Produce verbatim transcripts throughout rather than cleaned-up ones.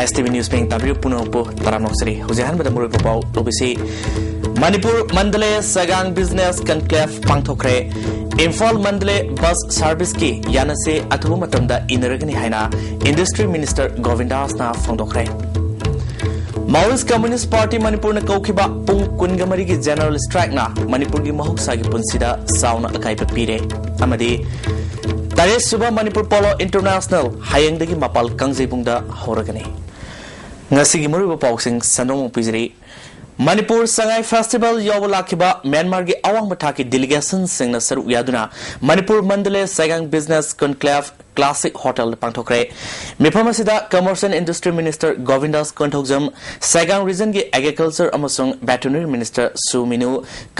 S T V News ꯄꯦꯡ ꯇꯥꯕꯤꯌꯨ ꯄꯨꯝꯅꯃꯛꯄꯨ ꯇꯔꯥꯝꯅ ꯑꯣꯛꯆꯔꯤ꯫ ꯍꯧꯖꯤꯛ ꯑꯍꯥꯟꯕꯗ ꯃꯔꯨꯑꯣꯏꯕ ꯄꯥꯎ ꯂꯧꯕꯤꯁꯤ꯫ Manipur Mandalay ꯁꯒꯥꯡ business conclave ꯄꯥꯡꯊꯣꯛꯈ꯭ꯔꯦ꯫ Imphal Mandalay bus serviceꯀꯤ ꯌꯥꯅꯁꯦ ꯑꯊꯨꯕ ꯃꯇꯝꯗ ꯏꯟꯅꯔꯒꯅꯤ ꯍꯥꯏꯅ Industry Minister ꯒꯣꯕꯤꯟꯗꯥꯁꯅ ꯐꯣꯡꯗꯣꯛꯈ꯭ꯔꯦ꯫ Maoist Communist Party ꯃꯅꯤꯄꯨꯔꯅ ꯀꯧꯈꯤꯕ ꯄꯨꯡ ꯀꯨꯟꯒ ꯃꯔꯤꯒꯤ general strikeꯅ ꯃꯅꯤꯄꯨꯔꯒꯤ ꯃꯍꯧꯁꯥꯒꯤ ꯄꯨꯟꯁꯤꯗ ꯆꯥꯎꯅ ꯑꯀꯥꯏꯕ ꯄꯤꯔꯦ꯫ ꯑꯃꯗꯤ ꯇꯔꯦꯠ ꯁꯨꯕ ꯃꯅꯤꯄꯨꯔ Polo International ꯍꯌꯦꯡꯗꯒꯤ ꯃꯄꯥꯜ ꯀꯥꯡꯖꯩꯕꯨꯡꯗ ꯍꯧꯔꯒꯅꯤ꯫ ꯉꯁꯤꯒꯤ ꯃꯔꯨꯑꯣꯏꯕ ꯄꯥꯎꯁꯤꯡ ꯁꯟꯗꯣꯛꯅ ꯄꯤꯖꯔꯤ꯫ ꯃꯅꯤꯄꯨꯔ ꯁꯉꯥꯏ festival ꯌꯥꯎꯕ ꯂꯥꯛꯈꯤꯕ ꯃ꯭ꯌꯥꯟꯃꯥꯔꯒꯤ ꯑꯋꯥꯡꯕ ꯊꯥꯛꯀꯤ delegationꯁꯤꯡꯅ ꯁꯔꯨꯛ ꯌꯥꯗꯨꯅ Manipur Mandalay ꯁꯒꯥꯡ business conclave Classic Hotelꯗ ꯄꯥꯡꯊꯣꯛꯈ꯭ꯔꯦ꯫ ꯃꯤꯐꯝ ꯑꯁꯤꯗ Commerce and Industry Minister ꯒꯣꯕꯤꯟꯗꯥꯁ Konthoujam, ꯁꯒꯥꯡ regionꯒꯤ Agriculture ꯑꯃꯁꯨꯡ Veterinary Minister ꯁꯨ ꯃꯤꯅꯨ,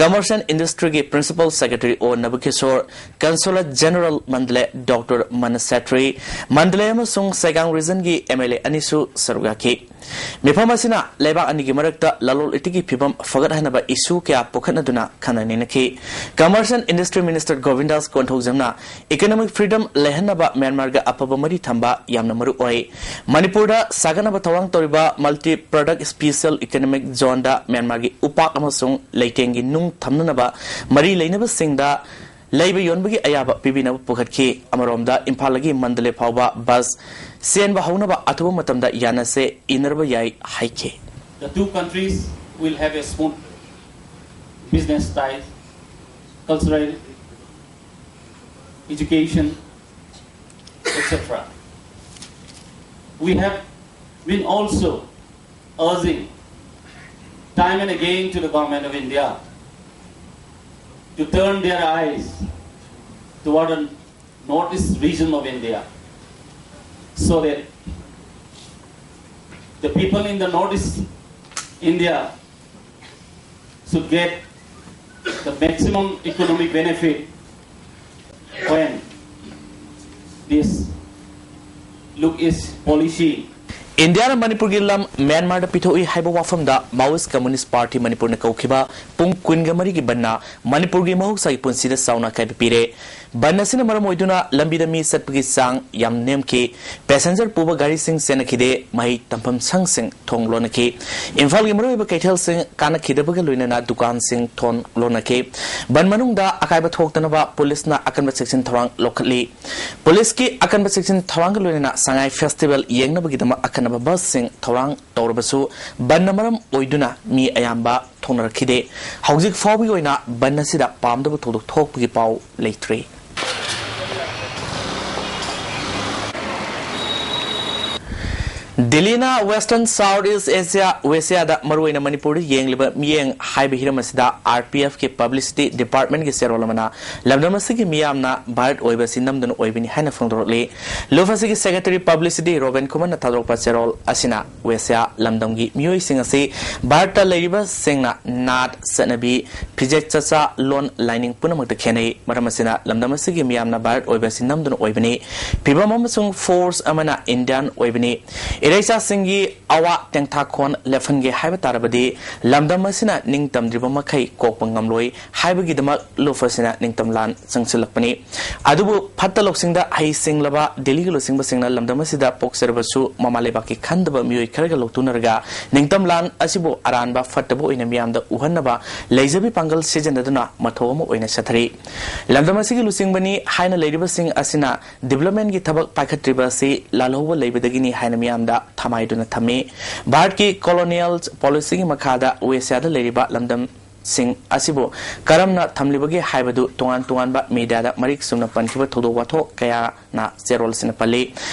Commerce and Industryꯒꯤ Principal Secretary ꯑꯣ ꯅꯕꯀꯤꯁꯣꯔ, Consulate General Mandalay doctor ꯃꯅꯁꯦꯇ꯭ꯔꯤ, Mandalay ꯑꯃꯁꯨꯡ ꯁꯒꯥꯡ regionꯒꯤ M L A ꯑꯅꯤꯁꯨ ꯁꯔꯨꯛ ꯌꯥꯈꯤ꯫ ꯃꯤꯐꯝ ꯑꯁꯤꯅ ꯂꯩꯕꯥꯛ ꯑꯅꯤꯒꯤ ꯃꯔꯛꯇ ꯂꯂꯣꯟ ꯏꯇꯤꯛꯀꯤ ꯐꯤꯕꯝ ꯐꯒꯠꯍꯟꯅꯕ issue ꯀꯌꯥ ꯄꯨꯈꯠꯅꯗꯨꯅ ꯈꯟꯅ ꯅꯩꯅꯈꯤ꯫ Commerce and Industry Minister ꯒꯣꯕꯤꯟꯗꯥꯁ ꯀꯣꯟꯊꯧꯖꯝꯅ economic freedom ꯂꯩꯍꯟꯅꯕ ꯃ꯭ꯌꯥꯟꯃꯥꯔꯒ ꯑꯐꯕ ꯃꯔꯤ ꯊꯝꯕ ꯌꯥꯝꯅ ꯃꯔꯨ ꯑꯣꯏ꯫ ꯃꯅꯤꯄꯨꯔꯗ ꯁꯥꯒꯠꯅꯕ ꯊꯧꯔꯥꯡ ꯇꯧꯔꯤꯕ Multi Product Special Economic Zoneꯗ ꯃ꯭ꯌꯥꯟꯃꯥꯔꯒꯤ ꯎꯄꯥꯛ ꯑꯃꯁꯨꯡ ꯂꯩꯇꯦꯡꯒꯤ ꯅꯨꯡ ꯊꯝꯅꯅꯕ ꯃꯔꯤ ꯂꯩꯅꯕꯁꯤꯡꯗ ꯂꯩꯕ ꯌꯣꯟꯕꯒꯤ ꯑꯌꯥꯕ ꯄꯤꯕꯤꯅꯕ ꯄꯨꯈꯠꯈꯤ꯫ ꯑꯃꯔꯣꯝꯗ ꯏꯝꯐꯥꯜꯗꯒꯤ ꯃꯟꯗꯂꯦ ꯐꯥꯎꯕ bus ꯆꯦꯟꯕ ꯍꯧꯅꯕ ꯑꯊꯨꯕ ꯃꯇꯝꯗ ꯌꯥꯅꯁꯦ ꯏꯟꯅꯔꯕ ꯌꯥꯏ ꯍꯥꯏꯈꯤ꯫ The two countries will have a smooth business ties, cultural, education, et cetera. We have been also urging time and again to the Government of India to turn their eyes toward the northeast region of India, so that the people in the northeast India should get the maximum economic benefit when this Look East policy. ꯏꯟꯗꯤꯌꯥꯅ ꯃꯅꯤꯄꯨꯔꯒꯤ ꯂꯝ ꯃ꯭ꯌꯥꯟꯃꯥꯔꯗ ꯄꯤꯊꯣꯛꯏ ꯍꯥꯏꯕ ꯋꯥꯐꯝꯗ Maoist Communist Party ꯃꯅꯤꯄꯨꯔꯅ ꯀꯧꯈꯤꯕ ꯄꯨꯡ ꯀꯨꯟꯒ ꯃꯔꯤꯒꯤ ꯕꯟꯅ ꯃꯅꯤꯄꯨꯔꯒꯤ ꯃꯍꯧꯁꯥꯒꯤ ꯄꯨꯟꯁꯤꯗ ꯆꯥꯎꯅ ꯑꯀꯥꯏꯕ ꯄꯤꯔꯦ꯫ ꯕꯟ ꯑꯁꯤꯅ ꯃꯔꯝ ꯑꯣꯏꯗꯨꯅ ꯂꯝꯕꯤꯗ ꯃꯤ ꯆꯠꯄꯒꯤ ꯆꯥꯡ ꯌꯥꯝ ꯅꯦꯝꯈꯤ꯫ ꯄꯦꯁꯦꯟꯖꯔ ꯄꯨꯕ ꯒꯥꯔꯤꯁꯤꯡ ꯆꯦꯟꯅꯈꯤꯗꯦ꯫ ꯃꯍꯩ ꯇꯝꯐꯝ ꯁꯪꯁꯤꯡ ꯊꯣꯡ ꯂꯣꯟꯅꯈꯤ꯫ ꯏꯝꯐꯥꯜꯒꯤ ꯃꯔꯨꯑꯣꯏꯕ ꯀꯩꯊꯦꯜꯁꯤꯡ ꯀꯥꯟꯅꯈꯤꯗꯕꯒ ꯂꯣꯏꯅꯅ ꯗꯨꯀꯥꯟꯁꯤꯡ ꯊꯣꯡ ꯂꯣꯟꯅꯈꯤ꯫ ꯕꯟ ꯃꯅꯨꯡꯗ ꯑꯀꯥꯏꯕ ꯊꯣꯛꯇꯅꯕ ꯄꯨꯂꯤꯁꯅ ꯑꯀꯟꯕ ꯆꯦꯛꯁꯤꯟ ꯊꯧꯔꯥꯡ ꯂꯧꯈꯠꯂꯤ꯫ ꯄꯨꯂꯤꯁꯀꯤ ꯑꯀꯟꯕ ꯆꯦꯛꯁꯤꯟ ꯊꯧꯔꯥꯡꯒ ꯂꯣꯏꯅꯅ ꯁꯉꯥꯏ ꯐꯦꯁꯇꯤꯚꯦꯜ ꯌꯦꯡꯅꯕꯒꯤꯗꯃꯛ ꯑꯈꯟꯅꯕ ꯕꯁꯁꯤꯡ ꯊꯧꯔꯥꯡ ꯇꯧꯔꯕꯁꯨ, ꯕꯟꯅ ꯃꯔꯝ ꯑꯣꯏꯗꯨꯅ ꯃꯤ ꯑꯌꯥꯝꯕ ꯊꯣꯛꯅꯔꯛꯈꯤꯗꯦ꯫ ꯍꯧꯖꯤꯛ ꯐꯥꯎꯕꯒꯤ ꯑꯣꯏꯅ ꯕꯟ ꯑꯁꯤꯗ ꯄꯥꯝꯗꯕ ꯊꯧꯗꯣꯛ ꯊꯣꯛꯄꯒꯤ ꯄꯥꯎ ꯂꯩꯇ꯭ꯔꯤ꯫ ꯗꯤꯜꯂꯤꯅ Western South East Asia, ꯋꯦꯁꯤꯌꯥꯗ ꯃꯔꯨꯑꯣꯏꯅ ꯃꯅꯤꯄꯨꯔꯗ ꯌꯦꯡꯂꯤꯕ ꯃꯤꯠꯌꯦꯡ ꯍꯥꯏꯕ ꯍꯤꯔꯝ ꯑꯁꯤꯗ R P F ꯀꯤ publicity department ꯀꯤ ꯆꯦꯔꯣꯜ ꯑꯃꯅ ꯂꯝꯗꯝ ꯑꯁꯤꯒꯤ ꯃꯤꯌꯥꯝꯅ ꯚꯥꯔꯠ ꯑꯣꯏꯕ ꯑꯁꯤ ꯅꯝꯗꯨꯅ ꯑꯣꯏꯕꯅꯤ ꯍꯥꯏꯅ ꯐꯣꯡꯗꯣꯔꯛꯂꯤ꯫ ꯂꯨꯞ ꯑꯁꯤꯒꯤ secretary publicity ꯔꯣꯕꯤꯟ ꯈꯨꯃꯟꯅ ꯊꯥꯗꯣꯔꯛꯄ ꯆꯦꯔꯣꯜ ꯑꯁꯤꯅ ꯋꯦꯁꯤꯌꯥ ꯂꯝꯗꯝꯒꯤ ꯃꯤꯑꯣꯏꯁꯤꯡ ꯑꯁꯤ ꯚꯥꯔꯠꯇ ꯂꯩꯔꯤꯕꯁꯤꯡꯅ ꯅꯥꯠ, ꯆꯠꯅꯕꯤ, ꯐꯤꯖꯦꯠ ꯆꯥꯆꯥ, ꯂꯣꯟ, ꯂꯥꯏꯅꯤꯡ ꯄꯨꯝꯅꯃꯛꯇ ꯈꯦꯠꯅꯩ꯫ ꯃꯔꯝ ꯑꯁꯤꯅ ꯂꯝꯗꯝ ꯑꯁꯤꯒꯤ ꯃꯤꯌꯥꯝꯅ ꯚꯥꯔꯠ ꯑꯣꯏꯕ ꯑꯁꯤ ꯅꯝꯗꯨꯅ ꯑꯣꯏꯕꯅꯤ꯫ ꯐꯤꯕꯝ ꯑꯃꯁꯨꯡ force ꯑꯃꯅ Indian ꯑꯣꯏꯕꯅꯤ꯫ ꯏꯔꯩꯆꯥꯁꯤꯡꯒꯤ ꯑꯋꯥ ꯇꯦꯡꯊꯥꯈꯣꯟ ꯂꯦꯞꯍꯟꯒꯦ ꯍꯥꯏꯕ ꯇꯥꯔꯕꯗꯤ ꯂꯝꯗꯝ ꯑꯁꯤꯅ ꯅꯤꯡꯇꯝꯗ꯭ꯔꯤꯕ ꯃꯈꯩ ꯀꯣꯛꯄ ꯉꯝꯂꯣꯏ ꯍꯥꯏꯕꯒꯤꯗꯃꯛ ꯂꯨꯞ ꯑꯁꯤꯅ ꯅꯤꯡꯇꯝ ꯂꯥꯟ ꯆꯪꯁꯤꯜꯂꯛꯄꯅꯤ꯫ ꯑꯗꯨꯕꯨ ꯐꯠꯇ ꯂꯧꯁꯤꯡꯗ ꯍꯩꯁꯤꯡꯂꯕ ꯗꯤꯜꯂꯤꯒꯤ ꯂꯨꯆꯤꯡꯕꯁꯤꯡꯅ ꯂꯝꯗꯝ ꯑꯁꯤꯗ ꯄꯣꯛꯆꯔꯕꯁꯨ ꯃꯃꯥ ꯂꯩꯕꯥꯛꯀꯤ ꯈꯟꯗꯕ ꯃꯤꯑꯣꯏ ꯈꯔꯒ ꯂꯧꯇꯨꯅꯔꯒ ꯅꯤꯡꯇꯝ ꯂꯥꯟ ꯑꯁꯤꯕꯨ ꯑꯔꯥꯟꯕ ꯐꯠꯇꯕ ꯑꯣꯏꯅ ꯃꯤꯌꯥꯝꯗ ꯎꯍꯟꯅꯕ ꯂꯩꯖꯕꯤ ꯄꯥꯡꯒꯜ ꯁꯤꯖꯤꯟꯅꯗꯨꯅ ꯃꯊꯧ ꯑꯃ ꯑꯣꯏꯅ ꯆꯠꯊꯔꯤ꯫ ꯂꯝꯗꯝ ꯑꯁꯤꯒꯤ ꯂꯨꯆꯤꯡꯕꯅꯤ ꯍꯥꯏꯅ ꯂꯩꯔꯤꯕꯁꯤꯡ ꯑꯁꯤꯅ development ꯀꯤ ꯊꯕꯛ ꯄꯥꯏꯈꯠꯇ꯭ꯔꯤꯕ ꯑꯁꯤ ꯂꯥꯜꯍꯧꯕ ꯂꯩꯕꯗꯒꯤꯅꯤ ꯍꯥꯏꯅ ꯃꯤꯌꯥꯝꯗ ꯊꯃꯥꯏꯗꯨꯅ ꯊꯝꯃꯤ꯫ ꯚꯥꯔꯠꯀꯤ colonial policy ꯒꯤ ꯃꯈꯥꯗ ꯋꯦꯁꯤꯌꯥꯗ ꯂꯩꯔꯤꯕ ꯂꯝꯗꯝ ꯁꯤꯡ ꯑꯁꯤꯕꯨ ꯀꯔꯝꯅ ꯊꯝꯂꯤꯕꯒꯦ ꯍꯥꯏꯕꯗꯨ ꯇꯣꯉꯥꯟ ꯇꯣꯉꯥꯟꯕ media ꯗ ꯃꯔꯤꯛ ꯆꯨꯝꯅ ꯄꯟꯈꯤꯕ ꯊꯧꯗꯣꯛ ꯋꯥꯊꯣꯛ ꯀꯌꯥꯅ ꯆꯦꯔꯣꯜꯁꯤꯅ ꯄꯜꯂꯤ꯫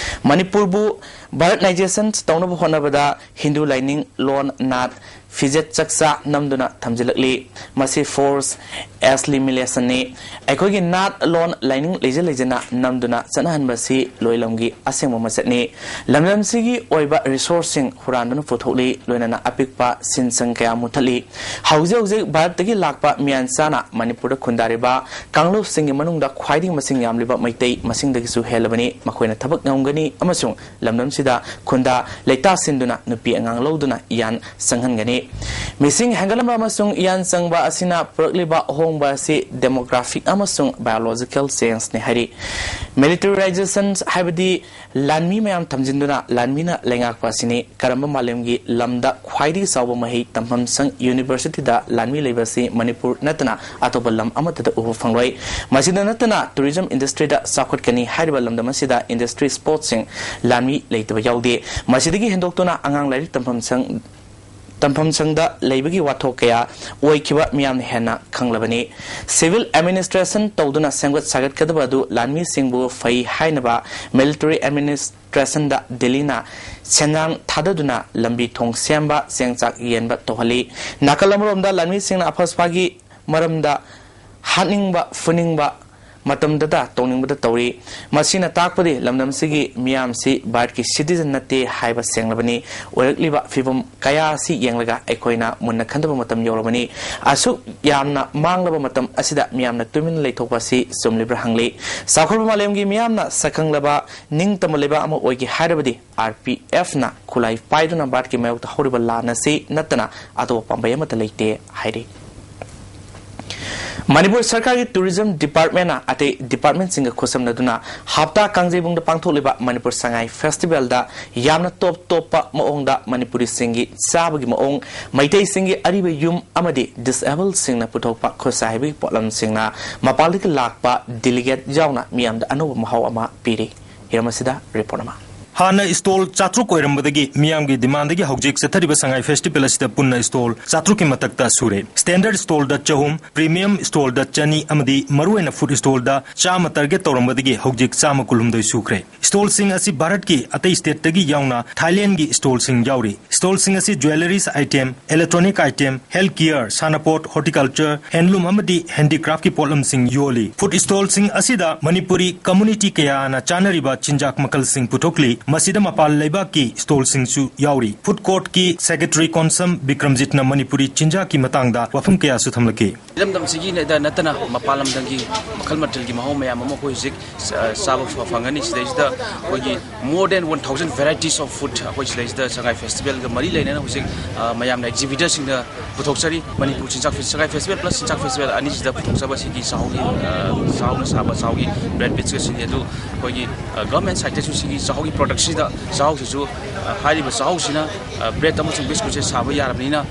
ꯃꯅꯤꯄꯨꯔꯕꯨ Bharatization ꯇꯧꯅꯕ ꯍꯣꯠꯅꯕꯗ ꯍꯤꯟꯗꯨ ꯂꯥꯏꯅꯤꯡ, ꯂꯣꯟ, ꯅꯥꯠ, ꯐꯤꯖꯦꯠ ꯆꯥꯛꯆꯥ ꯅꯝꯗꯨꯅ ꯊꯝꯖꯤꯜꯂꯛꯂꯤ꯫ ꯃꯁꯤ force assimilation ꯅꯤ꯫ ꯑꯩꯈꯣꯏꯒꯤ ꯅꯥꯠ, ꯂꯣꯟ, ꯂꯥꯏꯅꯤꯡ ꯂꯩꯖ ꯂꯩꯖꯅ ꯅꯝꯗꯨꯅ ꯆꯠꯅꯍꯟꯕꯁꯤ ꯂꯣꯏꯂꯝꯒꯤ ꯑꯁꯦꯡꯕ ꯃꯆꯠꯅꯤ꯫ ꯂꯝꯗꯝꯁꯤꯒꯤ ꯑꯣꯏꯕ resource ꯁꯤꯡ ꯍꯨꯔꯥꯟꯗꯨꯅ ꯄꯨꯊꯣꯛꯂꯤ, ꯂꯣꯏꯅꯅ ꯑꯄꯤꯛꯄ ꯁꯤꯟꯁꯪ ꯀꯌꯥ ꯃꯨꯊꯠꯂꯤ꯫ ꯍꯧꯖꯤꯛ ꯍꯧꯖꯤꯛ ꯚꯥꯔꯠꯇꯒꯤ ꯂꯥꯛꯄ ꯃꯤꯌꯥꯟꯆꯥꯅ ꯃꯅꯤꯄꯨꯔꯗ ꯈꯨꯟꯗꯥꯔꯤꯕ ꯀꯥꯡꯂꯨꯞꯁꯤꯡꯒꯤ ꯃꯅꯨꯡꯗ ꯈ꯭ꯋꯥꯏꯗꯒꯤ ꯃꯁꯤꯡ ꯌꯥꯝꯂꯤꯕ ꯃꯩꯇꯩ ꯃꯁꯤꯡꯗꯒꯤꯁꯨ ꯍꯦꯜꯂꯕꯅꯤ꯫ ꯃꯈꯣꯏꯅ ꯊꯕꯛ ꯉꯝꯒꯅꯤ ꯑꯃꯁꯨꯡ ꯂꯝꯗꯝꯁꯤ ꯈꯨꯟꯗꯥ ꯂꯩꯇꯥꯁꯤꯟꯗꯨꯅ ꯅꯨꯄꯤ ꯑꯉꯥꯡ ꯂꯧꯗꯨꯅ ꯏꯌꯥꯟ ꯆꯪꯍꯟꯒꯅꯤ꯫ ꯃꯤꯁꯤꯡ ꯍꯦꯟꯒꯠꯂꯝꯕ ꯑꯃꯁꯨꯡ ꯏꯌꯥꯟ ꯆꯪꯕ ꯑꯁꯤꯅ ꯄꯨꯔꯛꯂꯤꯕ ꯑꯍꯣꯡꯕ ꯑꯁꯤ demographic ꯑꯃꯁꯨꯡ biological changeꯅꯤ ꯍꯥꯏꯔꯤ꯫ Militarization ꯍꯥꯏꯕꯗꯤ ꯂꯥꯟꯃꯤ ꯃꯌꯥꯝ ꯊꯝꯖꯤꯟꯗꯨꯅ ꯂꯥꯟꯃꯤꯅ ꯂꯩꯉꯥꯛꯄ ꯑꯁꯤꯅꯤ꯫ ꯀꯔꯝꯕ ꯃꯥꯂꯦꯝꯒꯤ ꯂꯝꯗ ꯈ꯭ꯋꯥꯏꯗꯒꯤ ꯆꯥꯎꯕ ꯃꯍꯩ ꯇꯝꯐꯝ ꯁꯪ universityꯗ ꯂꯥꯟꯃꯤ ꯂꯩꯕ ꯑꯁꯤ ꯃꯅꯤꯄꯨꯔ ꯅꯠꯇꯅ ꯑꯇꯣꯞꯄ ꯂꯝ ꯑꯃꯠꯇꯗ ꯎꯕ ꯐꯪꯂꯣꯏ꯫ ꯃꯁꯤꯗ ꯅꯠꯇꯅ tourism industryꯗ ꯆꯥꯎꯈꯠꯀꯅꯤ꯫ ꯍꯥꯏꯔꯤꯕ ꯂꯝꯗꯝ ꯑꯁꯤꯗ industry spotꯁꯤꯡ ꯂꯥꯟꯃꯤ ꯂꯩꯇꯕ ꯌꯥꯎꯗꯦ꯫ ꯃꯁꯤꯗꯒꯤ ꯍꯦꯟꯗꯣꯛꯇꯨꯅ ꯑꯉꯥꯡ ꯂꯥꯏꯔꯤꯛ ꯇꯝꯐꯝ ꯁꯪ ꯇꯝꯐꯝ ꯁꯪꯗ ꯂꯩꯕꯒꯤ ꯋꯥꯊꯣꯛ ꯀꯌꯥ ꯑꯣꯏꯈꯤꯕ ꯃꯤꯌꯥꯝꯅ ꯍꯦꯟꯅ ꯈꯪꯂꯕꯅꯤ꯫ Civil administration ꯇꯧꯗꯨꯅ ꯁꯦꯝꯒꯠ ꯁꯥꯒꯠꯀꯗꯕ ꯑꯗꯨ ꯂꯥꯟꯃꯤꯁꯤꯡꯕꯨ ꯐꯩ ꯍꯥꯏꯅꯕ military administrationꯗ ꯗꯤꯜꯂꯤꯅ ꯁꯦꯟꯖꯥꯡ ꯊꯥꯗꯗꯨꯅ ꯂꯝꯕꯤ ꯊꯣꯡ ꯁꯦꯝꯕ, ꯆꯦꯡ ꯆꯥꯛ ꯌꯦꯟꯕ ꯇꯧꯍꯜꯂꯤ꯫ ꯅꯥꯀꯜ ꯑꯃꯔꯣꯝꯗ ꯂꯥꯟꯃꯤꯁꯤꯡꯅ ꯑꯐꯁꯐꯥꯒꯤ ꯃꯔꯝꯗ ꯍꯥꯠꯅꯤꯡꯕ, ꯐꯨꯅꯤꯡꯕ, ꯃꯇꯝꯗꯇ ꯇꯧꯅꯤꯡꯕꯗ ꯇꯧꯔꯤ꯫ ꯃꯁꯤꯅ ꯇꯥꯛꯄꯗꯤ ꯂꯝꯗꯝꯁꯤꯒꯤ ꯃꯤꯌꯥꯝꯁꯤ ꯚꯥꯔꯠꯀꯤ citizen ꯅꯠꯇꯦ ꯍꯥꯏꯕ ꯁꯦꯡꯂꯕꯅꯤ꯫ ꯑꯣꯏꯔꯛꯂꯤꯕ ꯐꯤꯕꯝ ꯀꯌꯥ ꯑꯁꯤ ꯌꯦꯡꯂꯒ ꯑꯩꯈꯣꯏꯅ ꯃꯨꯟꯅ ꯈꯟꯗꯕ ꯃꯇꯝ ꯌꯧꯔꯕꯅꯤ꯫ ꯑꯁꯨꯛ ꯌꯥꯝꯅ ꯃꯥꯡꯂꯕ ꯃꯇꯝ ꯑꯁꯤꯗ ꯃꯤꯌꯥꯝꯅ ꯇꯨꯃꯤꯟꯅ ꯂꯩꯊꯣꯛꯄ ꯑꯁꯤ ꯆꯨꯝꯂꯤꯕ꯭ꯔꯥ ꯍꯪꯂꯤ꯫ ꯆꯥꯎꯈꯠꯂꯕ ꯃꯥꯂꯦꯝꯒꯤ ꯃꯤꯌꯥꯝꯅ ꯁꯛꯈꯪꯂꯕ ꯅꯤꯡꯇꯝꯕ ꯂꯩꯕꯥꯛ ꯑꯃ ꯑꯣꯏꯒꯦ ꯍꯥꯏꯔꯕꯗꯤ RPFꯅ ꯈꯨꯠꯂꯥꯏ ꯄꯥꯏꯗꯨꯅ ꯚꯥꯔꯠꯀꯤ ꯃꯥꯌꯣꯛꯇ ꯍꯧꯔꯤꯕ ꯂꯥꯟ ꯑꯁꯤ ꯅꯠꯇꯅ ꯑꯇꯣꯞꯄ ꯄꯥꯝꯕꯩ ꯑꯃꯠꯇ ꯂꯩꯇꯦ ꯍꯥꯏꯔꯤ꯫ ꯃꯅꯤꯄꯨꯔ ꯁꯔꯀꯥꯔꯒꯤ tourism departmentꯅ ꯑꯇꯩ departmentꯁꯤꯡꯒ ꯈꯨꯠꯁꯝꯅꯗꯨꯅ ꯍꯞꯇꯥ ꯀꯥꯡꯖꯩꯕꯨꯡꯗ ꯄꯥꯡꯊꯣꯛꯂꯤꯕ ꯃꯅꯤꯄꯨꯔ ꯁꯉꯥꯏ festivalꯗ ꯌꯥꯝꯅ ꯇꯣꯞ ꯇꯣꯞꯄ ꯃꯑꯣꯡꯗ ꯃꯅꯤꯄꯨꯔꯤꯁꯤꯡꯒꯤ ꯆꯥꯕꯒꯤ ꯃꯑꯣꯡ, ꯃꯩꯇꯩꯁꯤꯡꯒꯤ ꯑꯔꯤꯕ ꯌꯨꯝ ꯑꯃꯗꯤ disabledꯁꯤꯡꯅ ꯄꯨꯊꯣꯛꯄ ꯈꯨꯠꯁꯥ ꯍꯩꯕꯒꯤ ꯄꯣꯠꯂꯝꯁꯤꯡꯅ ꯃꯄꯥꯟꯗꯒꯤ ꯂꯥꯛꯄ delegate ꯌꯥꯎꯅ ꯃꯤꯌꯥꯝꯗ ꯑꯅꯧꯕ ꯃꯍꯥꯎ ꯑꯃ ꯄꯤꯔꯤ꯫ ꯍꯤꯔꯝ ꯑꯁꯤꯗ report ꯑꯃ꯫ ꯍꯥꯟꯅ stall ꯆꯥꯇ꯭ꯔꯨꯛ ꯑꯣꯏꯔꯝꯕꯗꯒꯤ ꯃꯤꯌꯥꯝꯒꯤ demandꯗꯒꯤ ꯍꯧꯖꯤꯛ ꯆꯠꯊꯔꯤꯕ ꯁꯉꯥꯏ festival ꯑꯁꯤꯗ ꯄꯨꯟꯅ stall ꯆꯥꯇ꯭ꯔꯨꯛꯀꯤ ꯃꯊꯛꯇ ꯁꯨꯔꯦ꯫ Standard stallꯗ ꯆꯍꯨꯝ, premium stallꯗ ꯆꯅꯤ ꯑꯃꯗꯤ ꯃꯔꯨꯑꯣꯏꯅ food stallꯗ ꯆꯥꯝꯃ target ꯇꯧꯔꯝꯕꯗꯒꯤ ꯍꯧꯖꯤꯛ ꯆꯥꯝꯃ ꯀꯨꯟꯍꯨꯝꯗꯣꯏ ꯁꯨꯈ꯭ꯔꯦ꯫ Stallꯁꯤꯡ ꯑꯁꯤ ꯚꯥꯔꯠꯀꯤ ꯑꯇꯩ stateꯇꯒꯤ ꯌꯥꯎꯅ Thailandꯒꯤ stallꯁꯤꯡ ꯌꯥꯎꯔꯤ꯫ Stallꯁꯤꯡ ꯑꯁꯤ jewelleries item, electronic item, health care, ꯁꯥꯟꯅꯄꯣꯠ, horticulture, handloom ꯑꯃꯗꯤ handicraftꯀꯤ ꯄꯣꯠꯂꯝꯁꯤꯡ ꯌꯣꯜꯂꯤ꯫ Food stallꯁꯤꯡ ꯑꯁꯤꯗ ꯃꯅꯤꯄꯨꯔꯤ community ꯀꯌꯥꯅ ꯆꯥꯅꯔꯤꯕ ꯆꯤꯟꯖꯥꯛ ꯃꯈꯜꯁꯤꯡ ꯄꯨꯊꯣꯛꯂꯤ꯫ ꯃꯁꯤꯗ ꯃꯄꯥꯟ ꯂꯩꯕꯥꯛꯀꯤ stallꯁꯤꯡꯁꯨ ꯌꯥꯎꯔꯤ꯫ Food courtꯀꯤ secretary ꯀꯣꯟꯁꯝ ꯕꯤꯀ꯭ꯔꯝꯖꯤꯠꯅ ꯃꯅꯤꯄꯨꯔꯤ ꯆꯤꯟꯖꯥꯛꯀꯤ ꯃꯇꯥꯡꯗ ꯋꯥꯐꯝ ꯀꯌꯥꯁꯨ ꯊꯝꯂꯛꯈꯤ꯫ ꯏꯔꯝꯗꯝꯁꯤꯒꯤ ꯅꯠꯇꯅ ꯃꯄꯥꯟ ꯂꯝꯗꯝꯒꯤ ꯃꯈꯜ ꯃꯊꯦꯜꯒꯤ ꯃꯍꯥꯎ ꯃꯌꯥꯝ ꯑꯃ ꯑꯩꯈꯣꯏ ꯍꯧꯖꯤꯛ, ꯑ, ꯆꯥꯕ ꯐ-, ꯐꯪꯒꯅꯤ꯫ ꯁꯤꯗꯩꯁꯤꯗ ꯑꯩꯈꯣꯏꯒꯤ more than one thousand varieties of food ꯑꯩꯈꯣꯏ ꯁꯤꯗꯩꯁꯤꯗ ꯁꯉꯥꯏ festivalꯒ ꯃꯔꯤ ꯂꯩꯅꯅ ꯍꯧꯖꯤꯛ, ꯑ, ꯃꯌꯥꯝꯅ exhibitorꯁꯤꯡꯅ ꯄꯨꯊꯣꯛꯆꯔꯤ꯫ ꯃꯅꯤꯄꯨꯔ ꯆꯤꯟꯖꯥꯛ ꯐꯦ-, ꯁꯉꯥꯏ festival plus ꯆꯤꯟꯖꯥꯛ festival ꯑꯅꯤꯁꯤꯗ ꯄꯨꯊꯣꯛꯆꯕ ꯁꯤꯒꯤ ꯆꯥꯛꯍꯥꯎꯒꯤ, ꯑ, ꯆꯥꯛꯍꯥꯎꯅ ꯁꯥꯕ ꯆꯥꯛꯍꯥꯎꯒꯤ bread bitsꯀ ꯁꯤꯅꯤ꯫ ꯑꯗꯨ ꯑꯩꯈꯣꯏꯒꯤ, ꯑ, government sideꯇꯁꯨ ꯁꯤꯒꯤ ꯆꯥꯛꯍꯥꯎꯒꯤ productꯁꯤꯗ ꯆꯥꯛꯍꯥꯎꯁꯤꯁꯨ, ꯑ, ꯍꯥꯏꯔꯤꯕ ꯆꯥꯛꯍꯥꯎꯁꯤꯅ, ꯑ, bread ꯑꯃꯁꯨꯡ biscuitꯁꯦ ꯁꯥꯕ ꯌꯥꯔꯕꯅꯤꯅ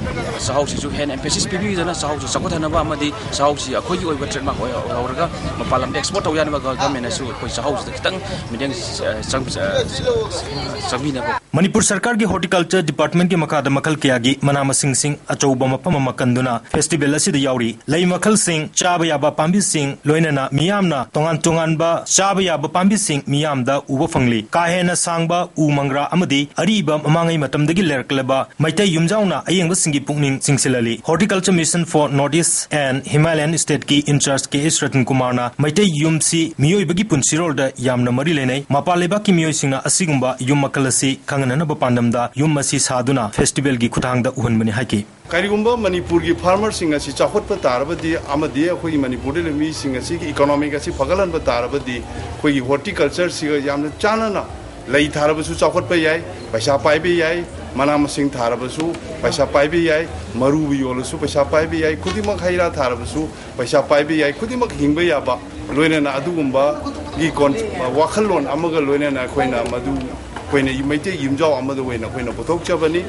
ꯆꯥꯛꯍꯥꯎꯁꯤꯁꯨ ꯍꯦꯟꯅ emphasis ꯄꯤꯕꯤꯗꯨꯅ ꯆꯥꯛꯍꯥꯎꯁꯤ ꯆꯥꯎꯈꯠꯍꯟꯅꯕ ꯑꯃꯗꯤ ꯆꯥꯛꯍꯥꯎꯁꯤ ꯑꯩꯈꯣꯏꯒꯤ ꯑꯣꯏꯕ trademark ꯑꯣꯏ-, ꯑꯣꯏꯍꯧꯔꯒ ꯃꯄꯥꯟ ꯂꯝꯗ export ꯇꯧ ꯌꯥꯅꯕ ꯒ-, governmentꯅꯁꯨ ꯑꯩꯈꯣꯏ ꯆꯥꯛꯍꯥꯎꯁꯤꯗ ꯈꯤꯇꯪ ꯃꯤꯠꯌꯦꯡ, ꯑ, ꯆꯪ-, ꯑ, ꯆꯪꯕꯤꯅꯕ꯫ ꯃꯅꯤꯄꯨꯔ ꯁꯔꯀꯥꯔꯒꯤ horticulture departmentꯀꯤ ꯃꯈꯥꯗ ꯃꯈꯜ ꯀꯌꯥꯒꯤ ꯃꯅꯥ ꯃꯁꯤꯡꯁꯤꯡ ꯑꯆꯧꯕ ꯃꯐꯝ ꯑꯃ ꯀꯟꯗꯨꯅ festival ꯑꯁꯤꯗ ꯌꯥꯎꯔꯤ꯫ ꯂꯩ ꯃꯈꯜꯁꯤꯡ, ꯆꯥꯕ ꯌꯥꯕ ꯄꯥꯝꯕꯤꯁꯤꯡ, ꯂꯣꯏꯅꯅ ꯃꯤꯌꯥꯝꯅ ꯇꯣꯉꯥꯟ ꯇꯣꯉꯥꯟꯕ ꯆꯥꯕ ꯌꯥꯕ ꯄꯥꯝꯕꯤꯁꯤꯡ ꯃꯤꯌꯥꯝꯗ ꯎꯕ ꯐꯪꯂꯤ꯫ ꯀꯥ ꯍꯦꯟꯅ ꯁꯥꯡꯕ ꯎ ꯃꯪꯒ꯭ꯔꯥ ꯑꯃꯗꯤ ꯑꯔꯤꯕ ꯃꯃꯥꯡꯉꯩ ꯃꯇꯝꯗꯒꯤ ꯂꯩꯔꯛꯂꯕ ꯃꯩꯇꯩ ꯌꯨꯝꯖꯥꯎꯅ ꯑꯌꯦꯡꯕꯁꯤꯡꯒꯤ ꯄꯨꯛꯅꯤꯡ ꯆꯤꯡꯁꯤꯜꯍꯜꯂꯤ꯫ Horticulture Mission for North East and Himalayan Stateꯀꯤ in-charge ꯀꯦ ꯑꯦꯁ ꯔꯇꯟ ꯀꯨꯃꯥꯔꯅ ꯃꯩꯇꯩ ꯌꯨꯝꯁꯤ ꯃꯤꯑꯣꯏꯕꯒꯤ ꯄꯨꯟꯁꯤꯔꯣꯜꯗ ꯌꯥꯝꯅ ꯃꯔꯤ ꯂꯩꯅꯩ꯫ ꯃꯄꯥꯟ ꯂꯩꯕꯥꯛꯀꯤ ꯃꯤꯑꯣꯏꯁꯤꯡꯅ ꯑꯁꯤꯒꯨꯝꯕ ꯌꯨꯝ ꯃꯈꯜ ꯑꯁꯤ ꯈꯪꯍꯟꯅꯅꯕ ꯄꯥꯟꯗꯝꯗ ꯌꯨꯝ ꯑꯁꯤ ꯁꯥꯗꯨꯅ festivalꯒꯤ ꯈꯨꯠꯊꯥꯡꯗ ꯎꯍꯟꯕꯅꯤ ꯍꯥꯏꯈꯤ꯫ ꯀꯔꯤꯒꯨꯝꯕ ꯃꯅꯤꯄꯨꯔꯒꯤ farmerꯁꯤꯡ ꯑꯁꯤ ꯆꯥꯎꯈꯠꯄ ꯇꯥꯔꯕꯗꯤ ꯑꯃꯗꯤ ꯑꯩꯈꯣꯏꯒꯤ ꯃꯅꯤꯄꯨꯔꯗ ꯂꯩꯕ ꯃꯤꯁꯤꯡ ꯑꯁꯤꯒꯤ economic ꯑꯁꯤ ꯐꯒꯠꯍꯟꯕ ꯇꯥꯔꯕꯗꯤ ꯑꯩꯈꯣꯏꯒꯤ horticultureꯁꯤꯒ ꯌꯥꯝꯅ ꯆꯥꯟꯅꯅ ꯂꯩ ꯊꯥꯔꯕꯁꯨ ꯆꯥꯎꯈꯠꯄ ꯌꯥꯏ, ꯄꯩꯁꯥ ꯄꯥꯏꯕ ꯌꯥꯏ, ꯃꯅꯥ ꯃꯁꯤꯡ ꯊꯥꯔꯕꯁꯨ ꯄꯩꯁꯥ ꯄꯥꯏꯕ ꯌꯥꯏ, ꯃꯔꯨꯕꯨ ꯌꯣꯜꯂꯁꯨ ꯄꯩꯁꯥ ꯄꯥꯏꯕ ꯌꯥꯏ, ꯈꯨꯗꯤꯡꯃꯛ ꯍꯩ ꯔꯥ ꯊꯥꯔꯕꯁꯨ ꯄꯩꯁꯥ ꯄꯥꯏꯕ ꯌꯥꯏ, ꯈꯨꯗꯤꯡꯃꯛ ꯍꯤꯡꯕ ꯌꯥꯕ, ꯂꯣꯏꯅꯅ ꯑꯗꯨꯒꯨꯝꯕꯒꯤ ꯀꯣꯟ-, ꯋꯥꯈꯜꯂꯣꯟ ꯑꯃꯒ ꯂꯣꯏꯅꯅ ꯑꯩꯈꯣꯏꯅ ꯃꯗꯨ ꯑꯩꯈꯣꯏꯅ ꯃꯩꯇꯩ ꯌꯨꯝꯖꯥꯎ ꯑꯃꯗ ꯑꯣꯏꯅ ꯑꯩꯈꯣꯏꯅ ꯄꯨꯊꯣꯛꯆꯕꯅꯤ꯫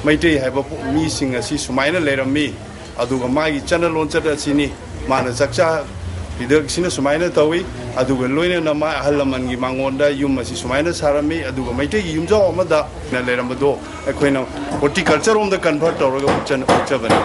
ꯃꯩꯇꯩ ꯍꯥꯏꯕ ꯄꯣ-, ꯃꯤꯁꯤꯡ ꯑꯁꯤ ꯁꯨꯃꯥꯏꯅ ꯂꯩꯔꯝꯃꯤ, ꯑꯗꯨꯒ ꯃꯥꯒꯤ ꯆꯠꯅ ꯂꯣꯟꯆꯠ ꯑꯁꯤꯅꯤ, ꯃꯥꯅ ꯆꯥꯛꯆꯥ ꯄꯤꯗꯛꯁꯤꯅ ꯁꯨꯃꯥꯏꯅ ꯇꯧꯏ, ꯑꯗꯨꯒ ꯂꯣꯏꯅꯅ ꯃꯥ ꯑꯍꯜ ꯂꯃꯟꯒꯤ ꯃꯉꯣꯟꯗ ꯌꯨꯝ ꯑꯁꯤ ꯁꯨꯃꯥꯏꯅ ꯁꯥꯔꯝꯃꯤ, ꯑꯗꯨꯒ ꯃꯩꯇꯩꯒꯤ ꯌꯨꯝꯖꯥꯎ ꯑꯃꯗ ꯂꯩꯔꯝꯕꯗꯣ ꯑꯩꯈꯣꯏꯅ horticulture ꯔꯣꯝꯗ convert ꯇꯧꯔꯒ ꯎꯠꯆ-, ꯎꯠꯆꯕꯅꯤ꯫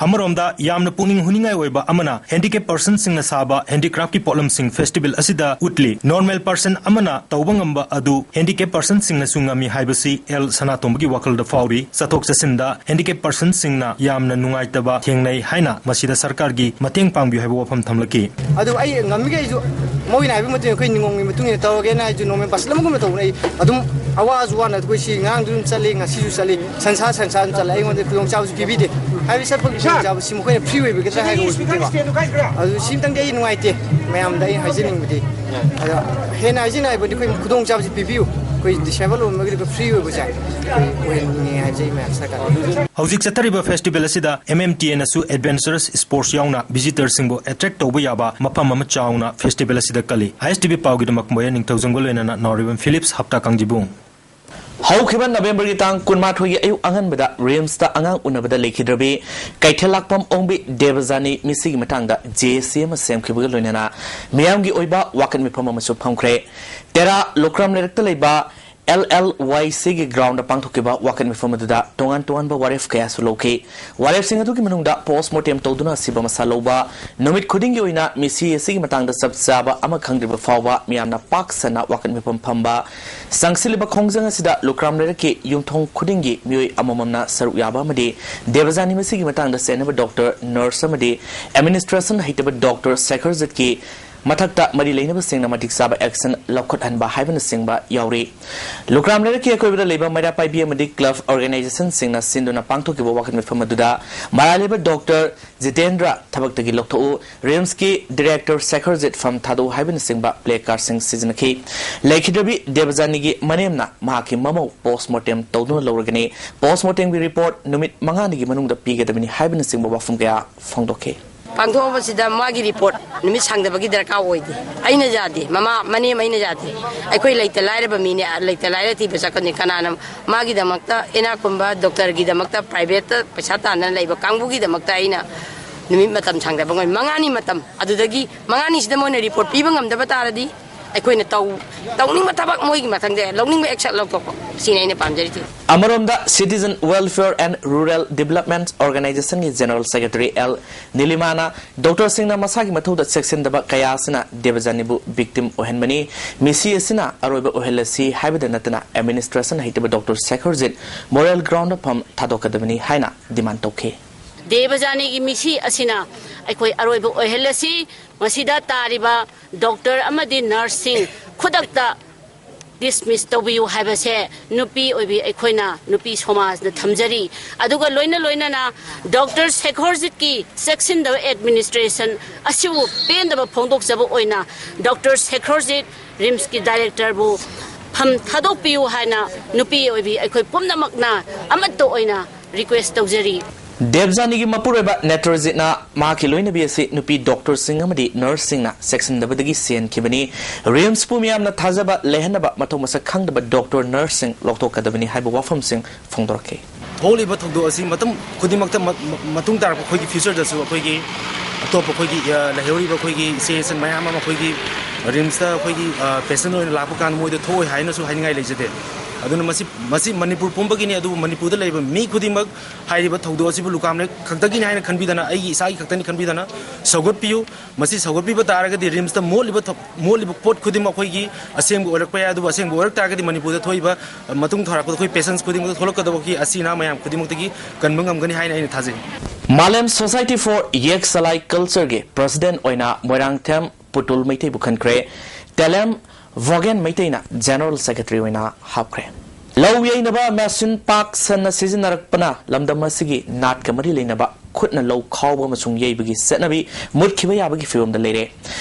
ꯑꯃꯔꯣꯝꯗ ꯌꯥꯝꯅ ꯄꯨꯛꯅꯤꯡ ꯍꯨꯅꯤꯡꯉꯥꯏ ꯑꯣꯏꯕ ꯑꯃꯅ handicap personꯁꯤꯡꯅ ꯁꯥꯕ handicraftꯀꯤ ꯄꯣꯠꯂꯝꯁꯤꯡ festival ꯑꯁꯤꯗ ꯎꯠꯂꯤ꯫ Normal person ꯑꯃꯅ ꯇꯧꯕ ꯉꯝꯕ ꯑꯗꯨ handicap personꯁꯤꯡꯅꯁꯨ ꯉꯝꯃꯤ ꯍꯥꯏꯕꯁꯤ ꯑꯦꯜ ꯁꯅꯥꯇꯣꯝꯕꯒꯤ ꯋꯥꯈꯜꯗ ꯐꯥꯎꯔꯤ꯫ ꯆꯠꯊꯣꯛ ꯆꯠꯁꯤꯟꯗ handicap personꯁꯤꯡꯅ ꯌꯥꯝꯅ ꯅꯨꯡꯉꯥꯏꯇꯕ ꯊꯦꯡꯅꯩ ꯍꯥꯏꯅ ꯃꯁꯤꯗ ꯁꯔꯀꯥꯔꯒꯤ ꯃꯇꯦꯡ ꯄꯥꯡꯕꯤꯌꯨ ꯍꯥꯏꯕ ꯋꯥꯐꯝ ꯊꯝꯂꯛꯈꯤ꯫ ꯑꯗꯨ ꯑꯩ ꯉꯝꯃꯤꯈꯩꯁꯨ ꯑꯩꯈꯣꯏꯅ ꯍꯥꯏꯕ ꯃꯇꯨꯡ ꯏꯟꯅ, ꯑꯩꯈꯣꯏ ꯅꯤꯉꯣꯝꯒꯤ ꯃꯇꯨꯡ ꯏꯟꯅ ꯇꯧꯔꯒꯦꯅ ꯍꯥꯏꯁꯨ ꯅꯣꯔꯃꯦꯜ ꯕꯁ ꯑꯃꯒꯨꯝꯅ ꯇꯧꯕꯅ ꯑꯩ ꯑꯗꯨꯝ ꯑꯋꯥꯁꯨ ꯋꯥꯅ ꯑꯩꯈꯣꯏ ꯁꯤ ꯉꯔꯥꯡꯁꯨ ꯑꯗꯨꯝ ꯆꯠꯂꯤ, ꯉꯁꯤꯁꯨ ꯆꯠꯂꯤ, ꯁꯟꯁꯥ ꯁꯟꯁꯥ ꯑꯗꯨꯝ ꯆꯠꯂꯤ꯫ ꯑꯩꯉꯣꯟꯗ ꯈꯨꯗꯣꯡꯆꯥꯕꯁꯨ ꯄꯤꯕꯤꯗꯦ꯫ ꯍꯥꯏꯕꯗꯤ ꯆꯠꯄꯒꯤ ꯈꯨꯗꯣꯡꯆꯥꯕꯁꯤ ꯃꯈꯣꯏꯅ ꯐ꯭ꯔꯤ ꯑꯣꯏꯕꯒꯗ꯭ꯔꯥ ꯍꯥꯏꯔꯒ ꯑꯣꯏꯕꯤꯗꯦꯕ꯫ ꯑꯗꯨ ꯁꯤꯝꯇꯪꯗꯤ ꯑꯩ ꯅꯨꯡꯉꯥꯏꯇꯦ꯫ ꯃꯌꯥꯝꯗ ꯑꯩ ꯍꯥꯏꯖꯅꯤꯡꯕꯗꯤ, ꯑꯗꯣ ꯍꯦꯟꯅ ꯍꯥꯏꯖꯅꯤꯡꯉꯥꯏꯕꯗꯤ ꯑꯩꯈꯣꯏ ꯈꯨꯗꯣꯡꯆꯥꯕꯁꯤ ꯄꯤꯕꯤꯌꯨ꯫ ꯑꯩꯈꯣꯏ ꯗꯤꯁꯦꯕꯜ ꯑꯣꯏꯕꯒꯤꯗꯤ ꯐ꯭ꯔꯤ ꯑꯣꯏꯕꯁꯦ ꯑꯩꯈꯣꯏ ꯑꯣꯏꯍꯟꯅꯤꯡꯉꯦ ꯍꯥꯏꯕꯁꯦ ꯑꯩ ꯃꯌꯥꯝ ꯁꯔꯀꯥꯔꯗ ꯍꯧꯖꯤꯛ ꯆꯠꯊꯔꯤꯕ ꯐꯦꯁꯇꯤꯚꯦꯜ ꯑꯁꯤꯗ ꯑꯦꯝ ꯑꯦꯝ ꯇꯤ ꯑꯦꯅꯁꯨ ꯑꯦꯗꯚꯦꯟꯆꯔꯁ ꯁ꯭ꯄꯣꯔꯠꯁ ꯌꯥꯎꯅ ꯚꯤꯖꯤꯇꯔꯁꯤꯡꯕꯨ ꯑꯦꯇ꯭ꯔꯦꯛ ꯇꯧꯕ ꯌꯥꯕ ꯃꯐꯝ ꯑꯃ ꯆꯥꯎꯅ ꯐꯦꯁꯇꯤꯚꯦꯜ ꯑꯁꯤꯗ ꯀꯜꯂꯤ꯫ ꯑꯥꯏ ꯑꯦꯁ ꯇꯤ ꯚꯤ ꯄꯥꯎꯒꯤꯗꯃꯛ ꯃꯣꯌꯦ ꯅꯤꯡꯊꯧꯖꯝꯒ ꯂꯣꯏꯅꯅ ꯅꯥꯎꯔꯤꯕꯝ ꯐꯤꯂꯤꯞꯁ, ꯍꯞꯇꯥ ꯀꯥꯡꯖꯤꯕꯨꯡ꯫ ꯍꯧꯈꯤꯕ ꯅꯕꯦꯝꯕꯔꯒꯤ ꯇꯥꯡ ꯀꯨꯟꯃꯥꯊꯣꯏꯒꯤ ꯑꯌꯨꯛ ꯑꯉꯟꯕꯗ ꯔꯤꯝꯁꯇ ꯑꯉꯥꯡ ꯎꯅꯕꯗ ꯂꯩꯈꯤꯗ꯭ꯔꯕꯤ ꯀꯩꯊꯦꯜ ꯂꯥꯛꯄꯝ ꯑꯣꯡꯕꯤ ꯗꯦꯕꯖꯥꯅꯤ ꯃꯤꯁꯤꯒꯤ ꯃꯇꯥꯡꯗ ꯖꯦ ꯑꯦ ꯁꯤ ꯑꯃ ꯁꯦꯝꯈꯤꯕꯒ ꯂꯣꯏꯅꯅ ꯃꯤꯌꯥꯝꯒꯤ ꯑꯣꯏꯕ ꯋꯥꯀꯠ ꯃꯤꯐꯝ ꯑꯃꯁꯨ ꯐꯝꯈ꯭ꯔꯦ꯫ ꯇꯦꯔꯥ ꯂꯨꯀ꯭ꯔꯥꯝ ꯂꯩꯔꯛꯇ ꯂꯩꯕ ꯑꯦꯜ ꯑꯦꯜ ꯋꯥꯏ ꯁꯤꯒꯤ ꯒ꯭ꯔꯥꯎꯟꯗ ꯄꯥꯡꯊꯣꯛꯈꯤꯕ ꯋꯥꯀꯠ ꯃꯤꯐꯝ ꯑꯗꯨꯗ ꯇꯣꯉꯥꯟ ꯇꯣꯉꯥꯟꯕ ꯋꯥꯔꯦꯞ ꯀꯌꯥꯁꯨ ꯂꯧꯈꯤ꯫ ꯋꯥꯔꯦꯞꯁꯤꯡ ꯑꯗꯨꯒꯤ ꯃꯅꯨꯡꯗ ꯄꯣꯁꯃꯣꯔꯇꯦꯝ ꯇꯧꯗꯨꯅ ꯑꯁꯤꯕ ꯃꯁꯥ ꯂꯧꯕ, ꯅꯨꯃꯤꯠ ꯈꯨꯗꯤꯡꯒꯤ ꯑꯣꯏꯅ ꯃꯤꯁꯤ ꯑꯁꯤꯒꯤ ꯃꯇꯥꯡꯗ ꯆꯞ ꯆꯥꯕ ꯑꯃ ꯈꯪꯗ꯭ꯔꯤꯕ ꯐꯥꯎꯕ ꯃꯤꯌꯥꯝꯅ ꯄꯥꯛ ꯁꯟꯅ ꯋꯥꯀꯠ ꯃꯤꯐꯝ ꯐꯝꯕ, ꯆꯪꯁꯤꯜꯂꯤꯕ ꯈꯣꯡꯖꯪ ꯑꯁꯤꯗ ꯂꯨꯀ꯭ꯔꯥꯝ ꯂꯩꯔꯛꯀꯤ ꯌꯨꯝꯊꯣꯡ ꯈꯨꯗꯤꯡꯒꯤ ꯃꯤꯑꯣꯏ ꯑꯃꯃꯝꯅ ꯁꯔꯨꯛ ꯌꯥꯕ ꯑꯃꯗꯤ ꯗꯦꯕꯖꯥꯅꯤ ꯃꯁꯤꯒꯤ ꯃꯇꯥꯡꯗ ꯆꯦꯟꯅꯕ ꯗꯣꯛꯇꯔ, ꯅꯔꯁ ꯑꯃꯗꯤ ꯑꯦꯗꯃꯤꯅꯤꯁꯇ꯭ꯔꯦꯁꯟ ꯍꯩꯇꯕ ꯗꯣꯛꯇꯔ ꯁꯦꯈꯔꯖꯤꯠꯀꯤ ꯃꯊꯛꯇ ꯃꯔꯤ ꯂꯩꯅꯕꯁꯤꯡꯅ ꯃꯇꯤꯛ ꯆꯥꯕ ꯑꯦꯛꯁꯟ ꯂꯧꯈꯠꯍꯟꯕ ꯍꯥꯏꯕꯅꯆꯤꯡꯕ ꯌꯥꯎꯔꯤ꯫ ꯂꯨꯀ꯭ꯔꯥꯝ ꯂꯩꯔꯛꯀꯤ ꯑꯀꯣꯏꯕꯗ ꯂꯩꯕ ꯃꯩꯔꯥ ꯄꯥꯏꯕꯤ ꯑꯃꯗꯤ ꯀ꯭ꯂꯕ ꯑꯣꯔꯒꯅꯥꯏꯖꯦꯁꯟꯁꯤꯡꯅ ꯁꯤꯟꯗꯨꯅ ꯄꯥꯡꯊꯣꯛꯈꯤꯕ ꯋꯥꯀꯠ ꯃꯤꯐꯝ ꯑꯗꯨꯗ ꯃꯔꯥꯜ ꯂꯩꯕ ꯗꯣꯛꯇꯔ ꯖꯤꯇꯦꯟꯗ꯭ꯔ ꯊꯕꯛꯇꯒꯤ ꯂꯧꯊꯣꯛꯎ, ꯔꯤꯝꯁꯀꯤ ꯗꯤꯔꯦꯛꯇꯔ ꯁꯦꯈꯔꯖꯤꯠ ꯐꯝ ꯊꯥꯗꯣꯛꯎ ꯍꯥꯏꯕꯅꯆꯤꯡꯕ ꯄ꯭ꯂꯦ ꯀꯥꯔꯗꯁꯤꯡ ꯁꯤꯖꯤꯟꯅꯈꯤ꯫ ꯂꯩꯈꯤꯗ꯭ꯔꯕꯤ ꯗꯦꯕꯖꯥꯅꯤꯒꯤ ꯃꯅꯦꯝꯅ ꯃꯍꯥꯛꯀꯤ ꯃꯃꯧ ꯄꯣꯁꯃꯣꯔꯇꯦꯝ ꯇꯧꯗꯨꯅ ꯂꯧꯔꯒꯅꯤ, ꯄꯣꯁꯃꯣꯔꯇꯦꯝꯒꯤ ꯔꯤꯄꯣꯔꯠ ꯅꯨꯃꯤꯠ ꯃꯉꯥꯅꯤꯒꯤ ꯃꯅꯨꯡꯗ ꯄꯤꯒꯗꯕꯅꯤ ꯍꯥꯏꯕꯅꯆꯤꯡꯕ ꯋꯥꯐꯝ ꯀꯌꯥ ꯐꯣꯡꯗꯣꯛꯈꯤ꯫ ꯄꯥꯡꯊꯣꯛꯑꯕꯁꯤꯗ ꯃꯥꯒꯤ ꯔꯤꯄꯣꯔꯠ ꯅꯨꯃꯤꯠ ꯁꯪꯗꯕꯒꯤ ꯗꯔꯀꯥꯔ ꯑꯣꯏꯗꯦ꯫ ꯑꯩꯅ ꯌꯥꯗꯦ, ꯃꯃꯥ, ꯃꯅꯦꯝ ꯑꯩꯅ ꯌꯥꯗꯦ꯫ ꯑꯩꯈꯣꯏ ꯂꯩꯇ ꯂꯥꯏꯔꯕ ꯃꯤꯅꯦ, ꯂꯩꯇ ꯂꯥꯏꯔ ꯊꯤꯕ ꯆꯠꯀꯅꯤ꯫ ꯀꯅꯥꯅ ꯃꯥꯒꯤꯗꯃꯛꯇ, ꯏꯅꯥꯛ ꯈꯨꯟꯕ ꯗꯣꯛꯇꯔꯒꯤꯗꯃꯛꯇ ꯄ꯭ꯔꯥꯏꯚꯦꯠꯇ ꯄꯩꯁꯥ ꯇꯥꯟꯗꯅ ꯂꯩꯕ ꯀꯥꯡꯕꯨꯒꯤꯗꯃꯛꯇ ꯑꯩꯅ ꯅꯨꯃꯤꯠ ꯃꯇꯝ ꯁꯥꯡꯗꯕ ꯉꯝꯃꯤ꯫ ꯃꯉꯥꯅꯤ ꯃꯇꯝ, ꯑꯗꯨꯗꯒꯤ ꯃꯉꯥꯅꯤꯁꯤꯗ ꯃꯣꯏꯅ ꯔꯤꯄꯣꯔꯠ ꯄꯤꯕ ꯉꯝꯗꯕ ꯇꯥꯔꯗꯤ ꯑꯩꯈꯣꯏꯅ ꯇꯧ-, ꯇꯧꯅꯤꯡꯕ ꯊꯕꯛ ꯃꯣꯏꯒꯤ ꯃꯊꯪꯗ ꯂꯧꯅꯤꯡꯕ ꯑꯦꯛꯁꯟ ꯂꯧꯊꯣꯛꯄ, ꯁꯤꯅꯤ ꯑꯩꯅ ꯄꯥꯝꯖꯔꯤꯁꯦ꯫ ꯑꯃꯔꯣꯝꯗ Citizen Welfare and Rural Development Organizationꯒꯤ General Secretary ꯑꯦꯜ ꯅꯤꯂꯤꯃꯥꯅ ꯗꯣꯛꯇꯔꯁꯤꯡꯅ ꯃꯁꯥꯒꯤ ꯃꯊꯧꯗ ꯆꯦꯛꯁꯤꯟꯗꯕ ꯀꯌꯥ ꯑꯁꯤꯅ ꯗꯦꯕꯖꯥꯅꯤꯕꯨ ꯚꯤꯛꯇꯤꯝ ꯑꯣꯏꯍꯟꯕꯅꯤ꯫ ꯃꯤꯁꯤ ꯑꯁꯤꯅ ꯑꯔꯣꯏꯕ ꯑꯣꯏꯍꯜꯂꯁꯤ ꯍꯥꯏꯕꯗ ꯅꯠꯇꯅ ꯑꯦꯗꯃꯤꯅꯤꯁꯇ꯭ꯔꯦꯁꯟ ꯍꯩꯇꯕ ꯗꯣꯛꯇꯔ ꯁꯦꯈꯔꯖꯤꯠ ꯃꯣꯔꯦꯜ ꯒ꯭ꯔꯥꯎꯟꯗ ꯐꯝ ꯊꯥꯗꯣꯛꯀꯗꯕꯅꯤ ꯍꯥꯏꯅ ꯗꯤꯃꯥꯟ ꯇꯧꯈꯤ꯫ ꯗꯦꯕꯖꯥꯅꯤꯒꯤ ꯃꯤꯁꯤ ꯑꯁꯤꯅ ꯑꯩꯈꯣꯏ ꯑꯔꯣꯏꯕ ꯑꯣꯏꯍꯜꯂꯁꯤ꯫ ꯃꯁꯤꯗ ꯇꯥꯔꯤꯕ ꯗꯣꯛꯇꯔ ꯑꯃꯗꯤ ꯅꯔꯁꯁꯤꯡ ꯈꯨꯗꯛꯇ ꯗꯤꯁꯃꯤꯁ ꯇꯧꯕꯤꯌꯨ ꯍꯥꯏꯕꯁꯦ ꯅꯨꯄꯤ ꯑꯣꯏꯕꯤ ꯑꯩꯈꯣꯏꯅ, ꯅꯨꯄꯤ ꯁꯃꯥꯖꯅ ꯊꯝꯖꯔꯤ꯫ ꯑꯗꯨꯒ ꯂꯣꯏꯅ ꯂꯣꯏꯅꯅ ꯗꯣꯛꯇꯔ ꯁꯦꯈꯣꯔꯖꯤꯠꯀꯤ ꯆꯦꯛꯁꯤꯟꯗꯕ ꯑꯦꯗꯃꯤꯅꯤꯁꯇ꯭ꯔꯦꯁꯟ ꯑꯁꯤꯕꯨ ꯄꯦꯟꯗꯕ ꯐꯣꯡꯗꯣꯛꯆꯕ ꯑꯣꯏꯅ ꯗꯣꯛꯇꯔ ꯁꯦꯈꯣꯔꯖꯤꯠ ꯔꯤꯝꯁꯀꯤ ꯗꯥꯏꯔꯦꯛꯇꯔꯕꯨ ꯐꯝ ꯊꯥꯗꯣꯛꯄꯤꯌꯨ ꯍꯥꯏꯅ ꯅꯨꯄꯤ ꯑꯣꯏꯕꯤ ꯑꯩꯈꯣꯏ ꯄꯨꯝꯅꯃꯛꯅ ꯑꯃꯠꯇ ꯑꯣꯏꯅ ꯔꯤꯀ꯭ꯋꯦꯁ ꯇꯧꯖꯔꯤ꯫ ꯗꯦꯕꯖꯥꯅꯤꯒꯤ ꯃꯄꯨꯔꯣꯏꯕ ꯅꯦꯇ꯭ꯔꯖꯤꯠꯅ ꯃꯍꯥꯛꯀꯤ ꯂꯣꯏꯅꯕꯤ ꯑꯁꯤ ꯅꯨꯄꯤ ꯗꯣꯛꯇꯔꯁꯤꯡ ꯑꯃꯗꯤ ꯅꯔꯁꯁꯤꯡꯅ ꯆꯦꯛꯁꯤꯟꯗꯕꯗꯒꯤ ꯁꯤꯍꯟꯈꯤꯕꯅꯤ꯫ ꯔꯤꯝꯁꯄꯨ ꯃꯤꯌꯥꯝꯅ ꯊꯥꯖꯕ ꯂꯩꯍꯟꯅꯕ ꯃꯊꯧ ꯃꯁꯛ ꯈꯪꯗꯕ ꯗꯣꯛꯇꯔ ꯅꯔꯁꯁꯤꯡ ꯂꯧꯊꯣꯛꯀꯗꯕꯅꯤ ꯍꯥꯏꯕ ꯋꯥꯐꯝꯁꯤꯡ ꯐꯣꯡꯗꯣꯔꯛꯈꯤ꯫ ꯊꯣꯛꯂꯤꯕ ꯊꯧꯗꯣꯛ ꯑꯁꯤ ꯃꯇꯝ ꯈꯨꯗꯤꯡꯃꯛꯇ ꯃ-, ꯃ-, ꯃꯇꯨꯡ ꯇꯥꯔꯛꯄ ꯑꯩꯈꯣꯏꯒꯤ ꯐ꯭ꯌꯨꯆꯔꯗꯁꯨ ꯑꯩꯈꯣꯏꯒꯤ ꯑꯇꯣꯞꯄ ꯑꯩꯈꯣꯏꯒꯤ, ꯑ, ꯂꯩꯍꯧꯔꯤꯕ ꯑꯩꯈꯣꯏꯒꯤ ꯏꯆꯦ ꯏꯆꯟ ꯃꯌꯥꯝ ꯑꯃ ꯑꯩꯈꯣꯏꯒꯤ ꯔꯤꯝꯁꯇ ꯑꯩꯈꯣꯏꯒꯤ, ꯑ, ꯄꯦꯁꯦꯟ ꯑꯣꯏꯅ ꯂꯥꯛꯄ ꯀꯥꯟꯗ ꯃꯣꯏꯗ ꯊꯣꯛꯑꯣꯏ ꯍꯥꯏꯅꯁꯨ ꯍꯥꯏꯅꯤꯡꯉꯥꯏ ꯂꯩꯖꯗꯦ꯫ ꯑꯗꯨꯅ ꯃꯁꯤ, ꯃꯁꯤ ꯃꯅꯤꯄꯨꯔ ꯄꯨꯝꯕꯒꯤꯅꯤ, ꯑꯗꯨꯕꯨ ꯃꯅꯤꯄꯨꯔꯗ ꯂꯩꯔꯤꯕ ꯃꯤ ꯈꯨꯗꯤꯡꯃꯛ ꯍꯥꯏꯔꯤꯕ ꯊꯧꯗꯣꯛ ꯑꯁꯤꯕꯨ ꯂꯨꯀꯥꯝꯂꯦ ꯈꯛꯇꯒꯤꯅꯤ ꯍꯥꯏꯅ ꯈꯟꯕꯤꯗꯅ, ꯑꯩꯒꯤ ꯏꯁꯥꯒꯤ ꯈꯛꯇꯅꯤ ꯈꯟꯕꯤꯗꯅ ꯁꯧꯒꯠꯄꯤꯌꯨ꯫ ꯃꯁꯤ ꯁꯧꯒꯠꯄꯤꯕ ꯇꯥꯔꯒꯗꯤ ꯔꯤꯝꯁꯇ ꯃꯣꯠꯂꯤꯕ ꯊ-, ꯃꯣꯠꯂꯤꯕ ꯄꯣꯠ ꯈꯨꯗꯤꯡꯃꯛ ꯑꯩꯈꯣꯏꯒꯤ ꯑꯁꯦꯡꯕ ꯑꯣꯏꯔꯛꯄ ꯌꯥꯏ, ꯑꯗꯨꯕꯨ ꯑꯁꯦꯡꯕ ꯑꯣꯏꯔꯛ ꯇꯥꯔꯒꯗꯤ ꯃꯅꯤꯄꯨꯔꯗ ꯊꯣꯛꯏꯕ, ꯑ, ꯃꯇꯨꯡ ꯊꯥꯔꯛꯄꯗ ꯑꯩꯈꯣꯏ ꯄꯦꯁꯦꯟꯁ ꯈꯨꯗꯤꯡꯃꯛꯇ ꯊꯣꯛꯂꯛꯀꯗꯕ ꯑꯩꯈꯣꯏ ꯑꯁꯤ ꯑꯅꯥ ꯃꯌꯥꯝ ꯈꯨꯗꯤꯡꯃꯛꯇꯒꯤ ꯀꯟꯕ ꯉꯝꯒꯅꯤ ꯍꯥꯏꯅ ꯑꯩꯅ ꯊꯥꯖꯩ꯫ ꯃꯥꯂꯦꯝ ꯁꯣꯁꯥꯏꯇꯤ ꯐꯣꯔ ꯌꯦꯛ ꯁꯂꯥꯏ ꯀꯜꯆꯔꯒꯤ ꯄ꯭ꯔꯁꯤꯗꯦꯟꯠ ꯑꯣꯏꯅ ꯃꯣꯏꯔꯥꯡꯊꯦꯝ ꯄꯨꯇꯨꯜ ꯃꯩꯇꯩꯕꯨ ꯈꯟꯈ꯭ꯔꯦ꯫ ꯇꯦꯂꯦꯝ ꯚꯣꯒꯦꯟ ꯃꯩꯇꯩꯅ ꯖꯦꯅꯔꯦꯜ ꯁꯦꯀ꯭ꯔꯦꯇꯔꯤ ꯑꯣꯏꯅ ꯍꯥꯞꯈ꯭ꯔꯦ꯫ ꯂꯧ ꯌꯩꯅꯕ ꯃꯦꯁꯤꯟ ꯄꯥꯛ ꯁꯟꯅ ꯁꯤꯖꯤꯟꯅꯔꯛꯄꯅ ꯂꯝꯗꯝ ꯑꯁꯤꯒꯤ ꯅꯥꯠꯀ ꯃꯔꯤ ꯂꯩꯅꯕ ꯈꯨꯠꯅ ꯂꯧ ꯈꯥꯎꯕ ꯑꯃꯁꯨꯡ ꯌꯩꯕꯒꯤ ꯆꯠꯅꯕꯤ ꯃꯨꯠꯈꯤꯕ ꯌꯥꯕꯒꯤ ꯐꯤꯕꯝꯗ ꯂꯩꯔꯦ꯫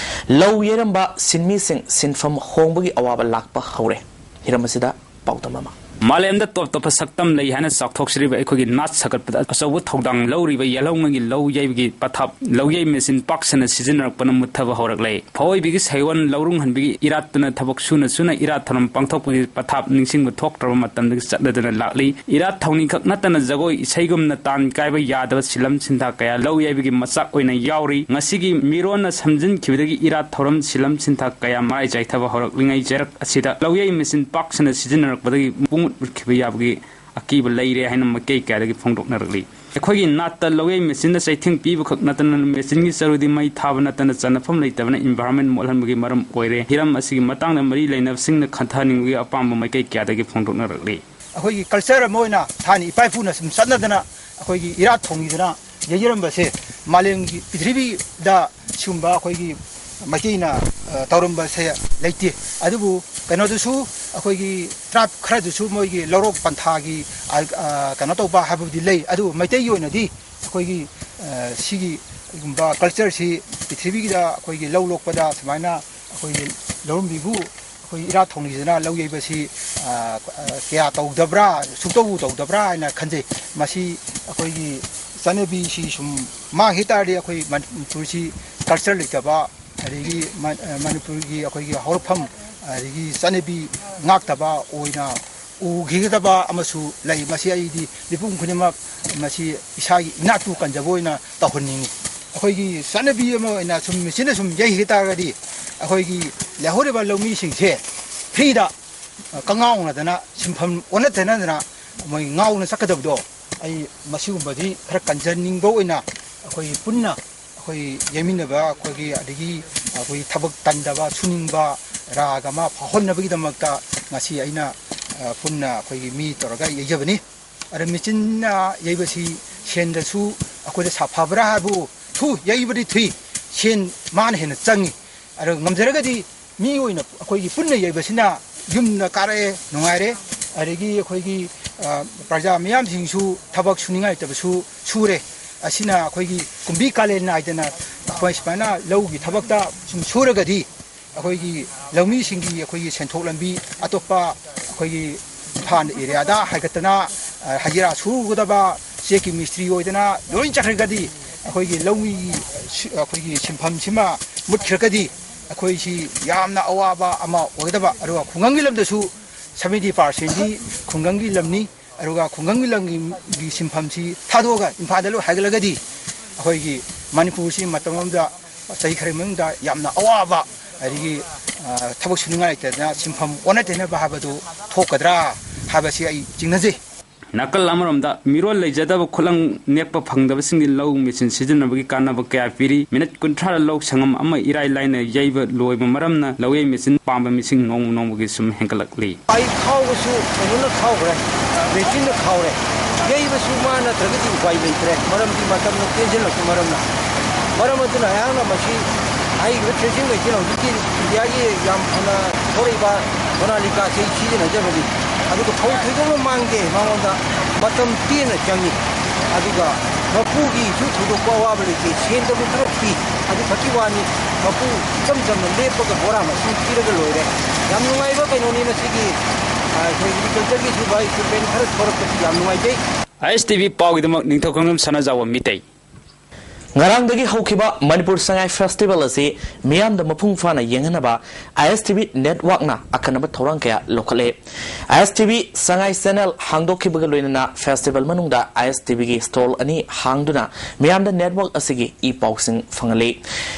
ꯂꯧ ꯌꯩꯔꯝꯕ ꯁꯤꯟꯃꯤꯁꯤꯡ ꯁꯤꯟꯐꯝ ꯍꯣꯡꯕꯒꯤ ꯑꯋꯥꯕ ꯂꯥꯛꯄ ꯍꯧꯔꯦ꯫ ꯍꯤꯔꯝ ꯑꯁꯤꯗ ꯄꯥꯎꯗꯝ ꯑꯃ꯫ ꯃꯥꯂꯦꯝꯗ ꯇꯣꯞ ꯇꯣꯞꯄ ꯁꯛꯇꯝ ꯂꯩ ꯍꯥꯏꯅ ꯆꯥꯎꯊꯣꯛꯆꯔꯤꯕ ꯑꯩꯈꯣꯏꯒꯤ ꯅꯥꯠ ꯁꯥꯒꯠꯄꯗ ꯑꯆꯧꯕ ꯊꯧꯗꯥꯡ ꯂꯧꯔꯤꯕ ꯌꯦꯜꯍꯧꯉꯒꯤ ꯂꯧ ꯌꯩꯕꯒꯤ ꯄꯊꯥꯞ ꯂꯧꯌꯩ ꯃꯦꯆꯤꯟ ꯄꯥꯛ ꯁꯟꯅ ꯁꯤꯖꯤꯟꯅꯔꯛꯄꯅ ꯃꯨꯠꯊꯕ ꯍꯧꯔꯛꯂꯦ꯫ ꯐꯧꯑꯣꯏꯕꯤꯒꯤ ꯁꯩꯑꯣꯟ ꯂꯧꯔꯨꯡꯍꯟꯕꯤꯒꯤ ꯏꯔꯥꯠꯇꯨꯅ ꯊꯕꯛ ꯁꯨꯅ ꯁꯨꯅ ꯏꯔꯥꯠ ꯊꯧꯔꯝ ꯄꯥꯡꯊꯣꯛꯄꯒꯤ ꯄꯊꯥꯞ ꯅꯤꯡꯁꯤꯡꯕ ꯊꯣꯛꯇ꯭ꯔꯕ ꯃꯇꯝꯗꯒꯤ ꯆꯠꯅꯗꯨꯅ ꯂꯥꯛꯂꯤ꯫ ꯏꯔꯥꯠ ꯊꯧꯅꯤ ꯈꯛ ꯅꯠꯇꯅ ꯖꯒꯣꯏ ꯏꯁꯩꯒꯨꯝꯅ ꯇꯥꯟ ꯀꯥꯏꯕ ꯌꯥꯗꯕ ꯁꯤꯂꯝ ꯁꯤꯟꯊꯥ ꯀꯌꯥ ꯂꯧ ꯌꯩꯕꯒꯤ ꯃꯆꯥꯛ ꯑꯣꯏꯅ ꯌꯥꯎꯔꯤ꯫ ꯉꯁꯤꯒꯤ ꯃꯤꯔꯣꯟꯅ ꯁꯝꯖꯤꯟꯈꯤꯕꯗꯒꯤ ꯏꯔꯥꯠ ꯊꯧꯔꯝ ꯁꯤꯂꯝ ꯁꯤꯟꯊꯥ ꯀꯌꯥ ꯃꯔꯥꯏ ꯆꯥꯏꯊꯕ ꯍꯧꯔꯛꯂꯤꯉꯩ ꯆꯩꯔꯛ ꯑꯁꯤꯗ ꯂꯧꯌꯩ ꯃꯦꯆꯤꯟ ꯄꯥꯛ ꯁꯟꯅ ꯁꯤꯖꯤꯟꯅꯔꯛꯄꯗꯒꯤ ꯄꯨꯡꯃꯨꯠ ꯃꯨꯠꯈꯤꯕ ꯌꯥꯕꯒꯤ ꯑꯀꯤꯕ ꯂꯩꯔꯦ ꯍꯥꯏꯅ ꯃꯥꯏꯀꯩ ꯀꯌꯥꯗꯒꯤ ꯐꯣꯡꯗꯣꯛꯅꯔꯛꯂꯤ꯫ ꯑꯩꯈꯣꯏꯒꯤ ꯅꯥꯠꯇ ꯂꯧꯌꯩ ꯃꯦꯆꯤꯟꯗ ꯆꯩꯊꯦꯡ ꯄꯤꯕ ꯈꯛ ꯅꯠꯇꯅ ꯃꯦꯆꯤꯟꯒꯤ ꯆꯔꯨꯗꯤ ꯃꯩ ꯊꯥꯕ ꯅꯠꯇꯅ ꯆꯟꯅꯐꯝ ꯂꯩꯇꯕꯅ ꯏꯟꯚꯥꯏꯔꯣꯟꯃꯦꯟ ꯃꯣꯠꯍꯟꯕꯒꯤ ꯃꯔꯝ ꯑꯣꯏꯔꯦ꯫ ꯍꯤꯔꯝ ꯑꯁꯤꯒꯤ ꯃꯇꯥꯡꯗ ꯃꯔꯤ ꯂꯩꯅꯕꯁꯤꯡꯅ ꯈꯟꯊꯍꯟꯅꯤꯡꯕꯒꯤ ꯑꯄꯥꯝꯕ ꯃꯥꯏꯀꯩ ꯀꯌꯥꯗꯒꯤ ꯐꯣꯡꯗꯣꯛꯅꯔꯛꯂꯤ꯫ ꯑꯩꯈꯣꯏꯒꯤ ꯀꯜꯆꯔ ꯑꯃ ꯑꯣꯏꯅ ꯊꯥꯏꯅ ꯏꯄꯥ ꯏꯄꯨꯅ ꯁꯨꯝ ꯆꯠꯅꯗꯅ ꯑꯩꯈꯣꯏꯒꯤ ꯏꯔꯥꯠ ꯊꯣꯡꯉꯤꯗꯅ ꯌꯩꯖꯔꯝꯕꯁꯦ ꯃꯥꯂꯦꯝꯒꯤ ꯄ꯭ꯔꯤꯊꯤꯕꯤꯗ ꯁꯤꯒꯨꯝꯕ ꯑꯩꯈꯣꯏꯒꯤ ꯃꯩꯇꯩꯅ, ꯑ, ꯇꯧꯔꯝꯕꯁꯦ ꯂꯩꯇꯦ꯫ ꯑꯗꯨꯕꯨ ꯀꯩꯅꯣꯗꯨꯁꯨ, ꯑꯩꯈꯣꯏꯒꯤ ꯇ꯭ꯔꯥꯏꯕ ꯈꯔꯗꯨꯁꯨ ꯃꯣꯏꯒꯤ ꯂꯧꯔꯣꯛ ꯄꯟꯊꯥꯒꯤ, ꯑ, ꯑ, ꯀꯩꯅꯣ ꯇꯧꯕ ꯍꯥꯏꯕꯕꯨꯗꯤ ꯂꯩ꯫ ꯑꯗꯨꯕꯨ ꯃꯩꯇꯩꯒꯤ ꯑꯣꯏꯅꯗꯤ ꯑꯩꯈꯣꯏꯒꯤ, ꯑ, ꯁꯤꯒꯤꯒꯨꯝꯕ ꯀꯜꯆꯔꯁꯤ ꯄ꯭ꯔꯤꯊꯤꯕꯤꯒꯤꯗ ꯑꯩꯈꯣꯏꯒꯤ ꯂꯧ ꯂꯣꯛꯄꯗ ꯁꯨꯃꯥꯏꯅ ꯑꯩꯈꯣꯏꯒꯤ ꯂꯧꯔꯝꯕꯤꯕꯨ ꯑꯩꯈꯣꯏ ꯏꯔꯥꯠ ꯊꯧꯅꯤꯗꯅ ꯂꯧ ꯌꯩꯕꯁꯤ, ꯑ, ꯑ, ꯀꯌꯥ ꯇꯧꯗꯕ꯭ꯔꯥ, ꯁꯨꯡꯇꯧꯕꯨ ꯇꯧꯗꯕ꯭ꯔꯥ ꯍꯥꯏꯅ ꯈꯟꯖꯩ꯫ ꯃꯁꯤ ꯑꯩꯈꯣꯏꯒꯤ ꯆꯠꯅꯕꯤꯁꯤ ꯁꯨꯝ ꯃꯥꯡꯈꯤ ꯇꯥꯔꯗꯤ ꯑꯩꯈꯣꯏ ꯃꯅꯤꯄꯨꯔꯁꯤ ꯀꯜꯆꯔ ꯂꯩꯇꯕ, ꯑꯗꯒꯤ ꯃ-, ꯑ, ꯃꯅꯤꯄꯨꯔꯒꯤ ꯑꯩꯈꯣꯏꯒꯤ ꯍꯧꯔꯛꯐꯝ, ꯑꯗꯒꯤ ꯆꯠꯅꯕꯤ ꯉꯥꯛꯇꯕ ꯑꯣꯏꯅ ꯎꯈꯤꯒꯗꯕ ꯑꯃꯁꯨ ꯂꯩ꯫ ꯃꯁꯤ ꯑꯩꯗꯤ ꯃꯤꯄꯨꯝ ꯈꯨꯗꯤꯡꯃꯛ ꯃꯁꯤ ꯏꯁꯥꯒꯤ ꯏꯅꯥꯠꯄꯨ ꯀꯟꯖꯕ ꯑꯣꯏꯅ ꯇꯧꯍꯟꯅꯤꯡꯉꯤ꯫ ꯑꯩꯈꯣꯏꯒꯤ ꯆꯠꯅꯕꯤ ꯑꯃ ꯑꯣꯏꯅ ꯁꯨꯝ ꯃꯦꯆꯤꯟꯅ ꯁꯨꯝ ꯌꯩꯈꯤ ꯇꯥꯔꯒꯗꯤ ꯑꯩꯈꯣꯏꯒꯤ ꯂꯩꯍꯧꯔꯤꯕ ꯂꯧꯃꯤꯁꯤꯡꯁꯦ ꯐ꯭ꯔꯤꯗ ꯀꯉꯥꯎꯅꯗꯅ, ꯁꯤꯟꯐꯝ ꯑꯣꯟꯅ ꯇꯩꯅꯗꯅ ꯃꯣꯏ ꯉꯥꯎꯅ ꯆꯠꯀꯗꯕꯗꯣ, ꯑꯩ ꯃꯁꯤꯒꯨꯝꯕꯗꯤ ꯈꯔ ꯀꯟꯖꯅꯤꯡꯕ ꯑꯣꯏꯅ ꯑꯩꯈꯣꯏ ꯄꯨꯟꯅ ꯑꯩꯈꯣꯏ ꯌꯩꯃꯤꯟꯅꯕ ꯑꯩꯈꯣꯏꯒꯤ, ꯑꯗꯒꯤ ꯑꯩꯈꯣꯏ ꯊꯕꯛ ꯇꯟꯗꯕ, ꯁꯨꯅꯤꯡꯕ ꯔꯥꯒ ꯑꯃ ꯐꯥꯎꯍꯟꯅꯕꯒꯤꯗꯃꯛꯇ ꯉꯁꯤ ꯑꯩꯅ, ꯑ, ꯄꯨꯟꯅ ꯑꯩꯈꯣꯏꯒꯤ ꯃꯤ ꯇꯧꯔꯒ ꯌꯩꯖꯕꯅꯤ꯫ ꯑꯗ ꯃꯦꯆꯤꯟꯅ ꯌꯩꯕꯁꯤ ꯁꯦꯟꯗꯁꯨ ꯑꯩꯈꯣꯏꯗ ꯁꯥꯐꯕ꯭ꯔꯥ ꯍꯥꯏꯕꯨ, ꯊꯨ, ꯌꯩꯕꯗꯤ ꯊꯨꯏ, ꯁꯦꯟ ꯃꯥꯅ ꯍꯦꯟꯅ ꯆꯪꯉꯤ꯫ ꯑꯗꯣ ꯉꯝꯖꯔꯒꯗꯤ ꯃꯤ ꯑꯣꯏꯅ ꯑꯩꯈꯣꯏꯒꯤ ꯄꯨꯟꯅ ꯌꯩꯕꯁꯤꯅ ꯌꯨꯝꯗ ꯀꯥꯔꯛꯑꯦ, ꯅꯨꯡꯉꯥꯏꯔꯦ꯫ ꯑꯗꯒꯤ ꯑꯩꯈꯣꯏꯒꯤ, ꯑ, ꯄ꯭ꯔꯖꯥ ꯃꯤꯌꯥꯝꯁꯤꯡꯁꯨ ꯊꯕꯛ ꯁꯨꯅꯤꯡꯉꯥꯏ ꯂꯩꯇꯕꯁꯨ ꯁꯨꯔꯦ꯫ ꯑꯁꯤꯅ ꯑꯩꯈꯣꯏꯒꯤ ꯀꯨꯝꯕꯤ ꯀꯥꯂꯦꯟ ꯅꯥꯏꯗꯅ ꯑꯩꯈꯣꯏ ꯁꯨꯃꯥꯏꯅ ꯂꯧꯒꯤ ꯊꯕꯛꯇ ꯁꯨꯝ ꯁꯨꯔꯒꯗꯤ ꯑꯩꯈꯣꯏꯒꯤ ꯂꯧꯃꯤꯁꯤꯡꯒꯤ ꯑꯩꯈꯣꯏꯒꯤ ꯁꯦꯟꯊꯣꯛ ꯂꯝꯕꯤ ꯑꯇꯣꯞꯄ ꯑꯩꯈꯣꯏꯒꯤ ꯏꯝꯐꯥꯜ ꯑꯦꯔꯤꯌꯥꯗ ꯍꯥꯏꯒꯠꯇꯅ, ꯑ, ꯍꯖꯤꯔꯥ ꯁꯨꯒꯗꯕ ꯆꯦꯛꯀꯤ ꯃꯤꯁꯇ꯭ꯔꯤ ꯑꯣꯏꯗꯅ ꯂꯣꯏ ꯆꯠꯈ꯭ꯔꯒꯗꯤ, ꯑꯩꯈꯣꯏꯒꯤ ꯂꯧꯃꯤꯒꯤ ꯁꯤ-, ꯑꯩꯈꯣꯏꯒꯤ ꯁꯤꯟꯐꯝꯁꯤꯃ ꯃꯨꯠꯈ꯭ꯔꯒꯗꯤ ꯑꯩꯈꯣꯏꯁꯤ ꯌꯥꯝꯅ ꯑꯋꯥꯕ ꯑꯃ ꯑꯣꯏꯒꯗꯕ꯫ ꯑꯗꯨꯒ ꯈꯨꯡꯒꯪꯒꯤ ꯂꯝꯗꯁꯨ ꯁꯚꯦꯟꯇꯤ ꯄꯥꯔꯁꯦꯟꯗꯤ ꯈꯨꯡꯒꯪꯒꯤ ꯂꯝꯅꯤ꯫ ꯑꯗꯨꯒ ꯈꯨꯡꯒꯪꯒꯤ ꯂꯝꯒꯤ ꯁꯤꯟꯐꯝꯁꯤ ꯊꯥꯗꯣꯛꯑꯒ ꯏꯝꯐꯥꯜꯗ ꯂꯣꯏ ꯍꯥꯏꯒꯠꯂꯒꯗꯤ ꯑꯩꯈꯣꯏꯒꯤ ꯃꯅꯤꯄꯨꯔꯁꯤ ꯃꯇꯝ ꯑꯃꯗ ꯆꯍꯤ ꯈꯔꯒꯤ ꯃꯅꯨꯡꯗ ꯌꯥꯝꯅ ꯑꯋꯥꯕ, ꯑꯗꯒꯤ, ꯑ, ꯊꯕꯛ ꯁꯨꯅꯤꯡꯉꯥꯏ ꯂꯩꯇꯗꯅ ꯁꯤꯟꯐꯝ ꯑꯣꯟꯅ ꯇꯩꯅꯕ ꯍꯥꯏꯕꯗꯨ ꯊꯣꯛꯀꯗ꯭ꯔꯥ ꯍꯥꯏꯕꯁꯤ ꯑꯩ ꯆꯤꯡꯅꯖꯩ꯫ ꯅꯥꯀꯜ ꯑꯃꯔꯣꯝꯗ ꯃꯤꯔꯣꯜ ꯂꯩꯖꯗꯕ ꯈꯨꯠꯂꯪ ꯅꯦꯛꯄ ꯐꯪꯗꯕꯁꯤꯡꯗꯤ ꯂꯧ ꯃꯦꯆꯤꯟ ꯁꯤꯖꯤꯟꯅꯕꯒꯤ ꯀꯥꯟꯅꯕ ꯀꯌꯥ ꯄꯤꯔꯤ꯫ ꯃꯤꯅꯠ ꯀꯨꯟꯊ꯭ꯔꯥꯗ ꯂꯧ ꯁꯪꯉꯝ ꯑꯃ ꯏꯔꯥꯏ ꯂꯥꯏꯅ ꯌꯩꯕ ꯂꯣꯏꯕ ꯃꯔꯝꯅ ꯂꯧꯌꯩ ꯃꯦꯆꯤꯟ ꯄꯥꯝꯕ ꯃꯤꯁꯤꯡ ꯅꯣꯡꯃ ꯅꯣꯡꯃꯒꯤ ꯁꯨꯝ ꯍꯦꯟꯒꯠꯂꯛꯂꯤ꯫ ꯑꯩ ꯈꯥꯎꯕꯁꯨ ꯀꯩꯅꯣꯅ ꯈꯥꯎꯈ꯭ꯔꯦ, ꯃꯦꯆꯤꯟꯅ ꯈꯥꯎꯔꯦ꯫ ꯌꯩꯕꯁꯨ ꯃꯥ ꯅꯠꯇ꯭ꯔꯒꯗꯤ ꯎꯄꯥꯏ ꯂꯩꯇ꯭ꯔꯦ, ꯃꯔꯝꯗꯤ ꯃꯇꯝꯅ ꯇꯦꯟꯁꯤꯜꯂꯛꯄ ꯃꯔꯝꯅ꯫ ꯃꯔꯝ ꯑꯗꯨꯅ ꯑꯩꯍꯥꯛꯅ ꯃꯁꯤ ꯍꯥꯏꯔꯤꯕ ꯊ꯭ꯔꯦꯁꯤꯡ ꯃꯦꯆꯤꯟ ꯍꯧꯖꯤꯛꯀꯤ ꯏꯟꯗꯤꯌꯥꯒꯤ ꯌꯥꯝ ꯐꯅ ꯊꯣꯔꯛꯏꯕ ꯁꯣꯅꯥꯂꯤꯀꯥꯁꯦ ꯑꯩ ꯁꯤꯖꯤꯟꯅꯖꯕꯅꯤ꯫ ꯑꯗꯨꯒ ꯐꯧ ꯊꯣꯏꯗꯣꯛꯅ ꯃꯥꯡꯗꯦ, ꯃꯉꯣꯟꯗ ꯃꯇꯝ ꯇꯦꯟꯅ ꯆꯪꯏ꯫ ꯑꯗꯨꯒ ꯃꯄꯨꯒꯤꯁꯨ ꯊꯣꯏꯗꯣꯛꯄ ꯑꯋꯥꯕ ꯂꯩꯇꯦ, ꯁꯦꯟꯗꯕꯨ ꯈꯔ ꯄꯤ꯫ ꯑꯗꯨ ꯈꯛꯀꯤ ꯋꯥꯅꯤ, ꯃꯄꯨ ꯏꯆꯝ ꯆꯝꯅ ꯂꯦꯞꯄꯒ ꯕꯣꯔꯥ ꯃꯁꯤꯡ ꯄꯤꯔꯒ ꯂꯣꯏꯔꯦ꯫ ꯌꯥꯝ ꯅꯨꯡꯉꯥꯏꯕ ꯀꯩꯅꯣꯅꯤ ꯃꯁꯤꯒꯤ, ꯑ, ꯑꯩꯈꯣꯏ ꯑꯦꯒ꯭ꯔꯤꯀꯜꯆꯔꯒꯤ ꯁꯤꯐꯥꯏ ꯏꯀ꯭ꯋꯤꯞꯃꯦꯟ ꯈꯔ ꯊꯣꯔꯛꯄꯁꯤ ꯌꯥꯝ ꯅꯨꯡꯉꯥꯏꯖꯩ꯫ ꯑꯥꯏ ꯑꯦꯁ ꯇꯤ ꯚꯤ ꯄꯥꯎꯒꯤꯗꯃꯛ ꯅꯤꯡꯊꯧꯈꯣꯡꯖꯝ ꯁꯅꯥꯖꯥꯎꯕ ꯃꯤꯇꯩ꯫ ꯉꯔꯥꯡꯗꯒꯤ ꯍꯧꯈꯤꯕ ꯃꯅꯤꯄꯨꯔ ꯁꯉꯥꯏ ꯐꯦꯁꯇꯤꯚꯦꯜ ꯑꯁꯤ ꯃꯤꯌꯥꯝꯗ ꯃꯄꯨꯡ ꯐꯥꯅ ꯌꯦꯡꯍꯟꯅꯕ ꯑꯥꯏ ꯑꯦꯁ ꯇꯤ ꯚꯤ ꯅꯦꯠꯋꯥꯛꯅ ꯑꯈꯟꯅꯕ ꯊꯧꯔꯥꯡ ꯀꯌꯥ ꯂꯧꯈꯠꯂꯦ꯫ ꯑꯥꯏ ꯑꯦꯁ ꯇꯤ ꯚꯤ ꯁꯉꯥꯏ ꯆꯦꯅꯦꯜ ꯍꯥꯡꯗꯣꯛꯈꯤꯕꯒ ꯂꯣꯏꯅꯅ ꯐꯦꯁꯇꯤꯚꯦꯜ ꯃꯅꯨꯡꯗ ꯑꯥꯏ ꯑꯦꯁ ꯇꯤ ꯚꯤꯒꯤ ꯁ꯭ꯇꯣꯜ ꯑꯅꯤ ꯍꯥꯡꯗꯨꯅ ꯃꯤꯌꯥꯝꯗ ꯅꯦꯠꯋꯥꯛ ꯑꯁꯤꯒꯤ ꯏ ꯄꯥꯎꯁꯤꯡ ꯐꯪꯍꯜꯂꯤ꯫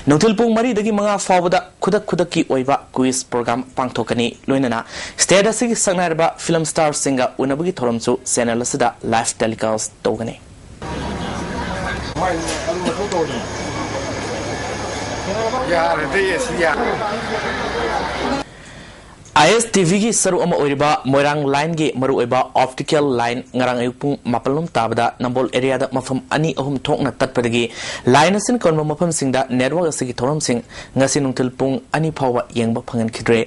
ꯅꯨꯡꯊꯤꯜ ꯄꯨꯡ ꯃꯔꯤꯗꯒꯤ ꯃꯉꯥ ꯐꯥꯎꯕꯗ ꯈꯨꯗꯛ ꯈꯨꯗꯛꯀꯤ ꯑꯣꯏꯕ ꯀ꯭ꯋꯤꯖ ꯄ꯭ꯔꯣꯒ꯭ꯔꯥꯝ ꯄꯥꯡꯊꯣꯛꯀꯅꯤ꯫ ꯂꯣꯏꯅꯅ ꯁ꯭ꯇꯦꯠ ꯑꯁꯤꯒꯤ ꯁꯛꯅꯥꯏꯔꯕ ꯐꯤꯂꯝ ꯁ꯭ꯇꯥꯔꯁꯤꯡꯒ ꯎꯅꯕꯒꯤ ꯊꯧꯔꯝꯁꯨ ꯆꯦꯅꯦꯜ ꯑꯁꯤꯗ ꯂꯥꯏꯚ ꯇꯦꯂꯤꯀꯥꯁ ꯇꯧꯒꯅꯤ꯫ ꯌꯥꯔꯦꯗ, ꯑꯦ ꯁꯤ ꯌꯥꯔꯦ꯫ ꯑꯥꯏ ꯑꯦꯁ ꯇꯤ ꯚꯤꯒꯤ ꯁꯔꯨꯛ ꯑꯃ ꯑꯣꯏꯔꯤꯕ ꯃꯣꯏꯔꯥꯡ ꯂꯥꯏꯟꯒꯤ ꯃꯔꯨꯑꯣꯏꯕ ꯑꯣꯞꯇꯤꯀꯦꯜ ꯂꯥꯏꯟ ꯉꯔꯥꯡ ꯑꯌꯨꯛ ꯄꯨꯡ ꯃꯥꯄꯜ ꯂꯣꯝ ꯇꯥꯕꯗ ꯅꯝꯕꯣꯜ ꯑꯦꯔꯤꯌꯥꯗ ꯃꯐꯝ ꯑꯅꯤ ꯑꯍꯨꯝ ꯊꯣꯛꯅ ꯇꯠꯄꯗꯒꯤ ꯂꯥꯏꯟ ꯑꯁꯤꯅ ꯀꯣꯟꯕ ꯃꯐꯝꯁꯤꯡꯗ ꯅꯦꯠꯋꯥꯛ ꯑꯁꯤꯒꯤ ꯊꯧꯔꯝꯁꯤꯡ ꯉꯁꯤ ꯅꯨꯡꯊꯤꯜ ꯄꯨꯡ ꯑꯅꯤ ꯐꯥꯎꯕ ꯌꯦꯡꯕ ꯐꯪꯍꯟꯈꯤꯗ꯭ꯔꯦ꯫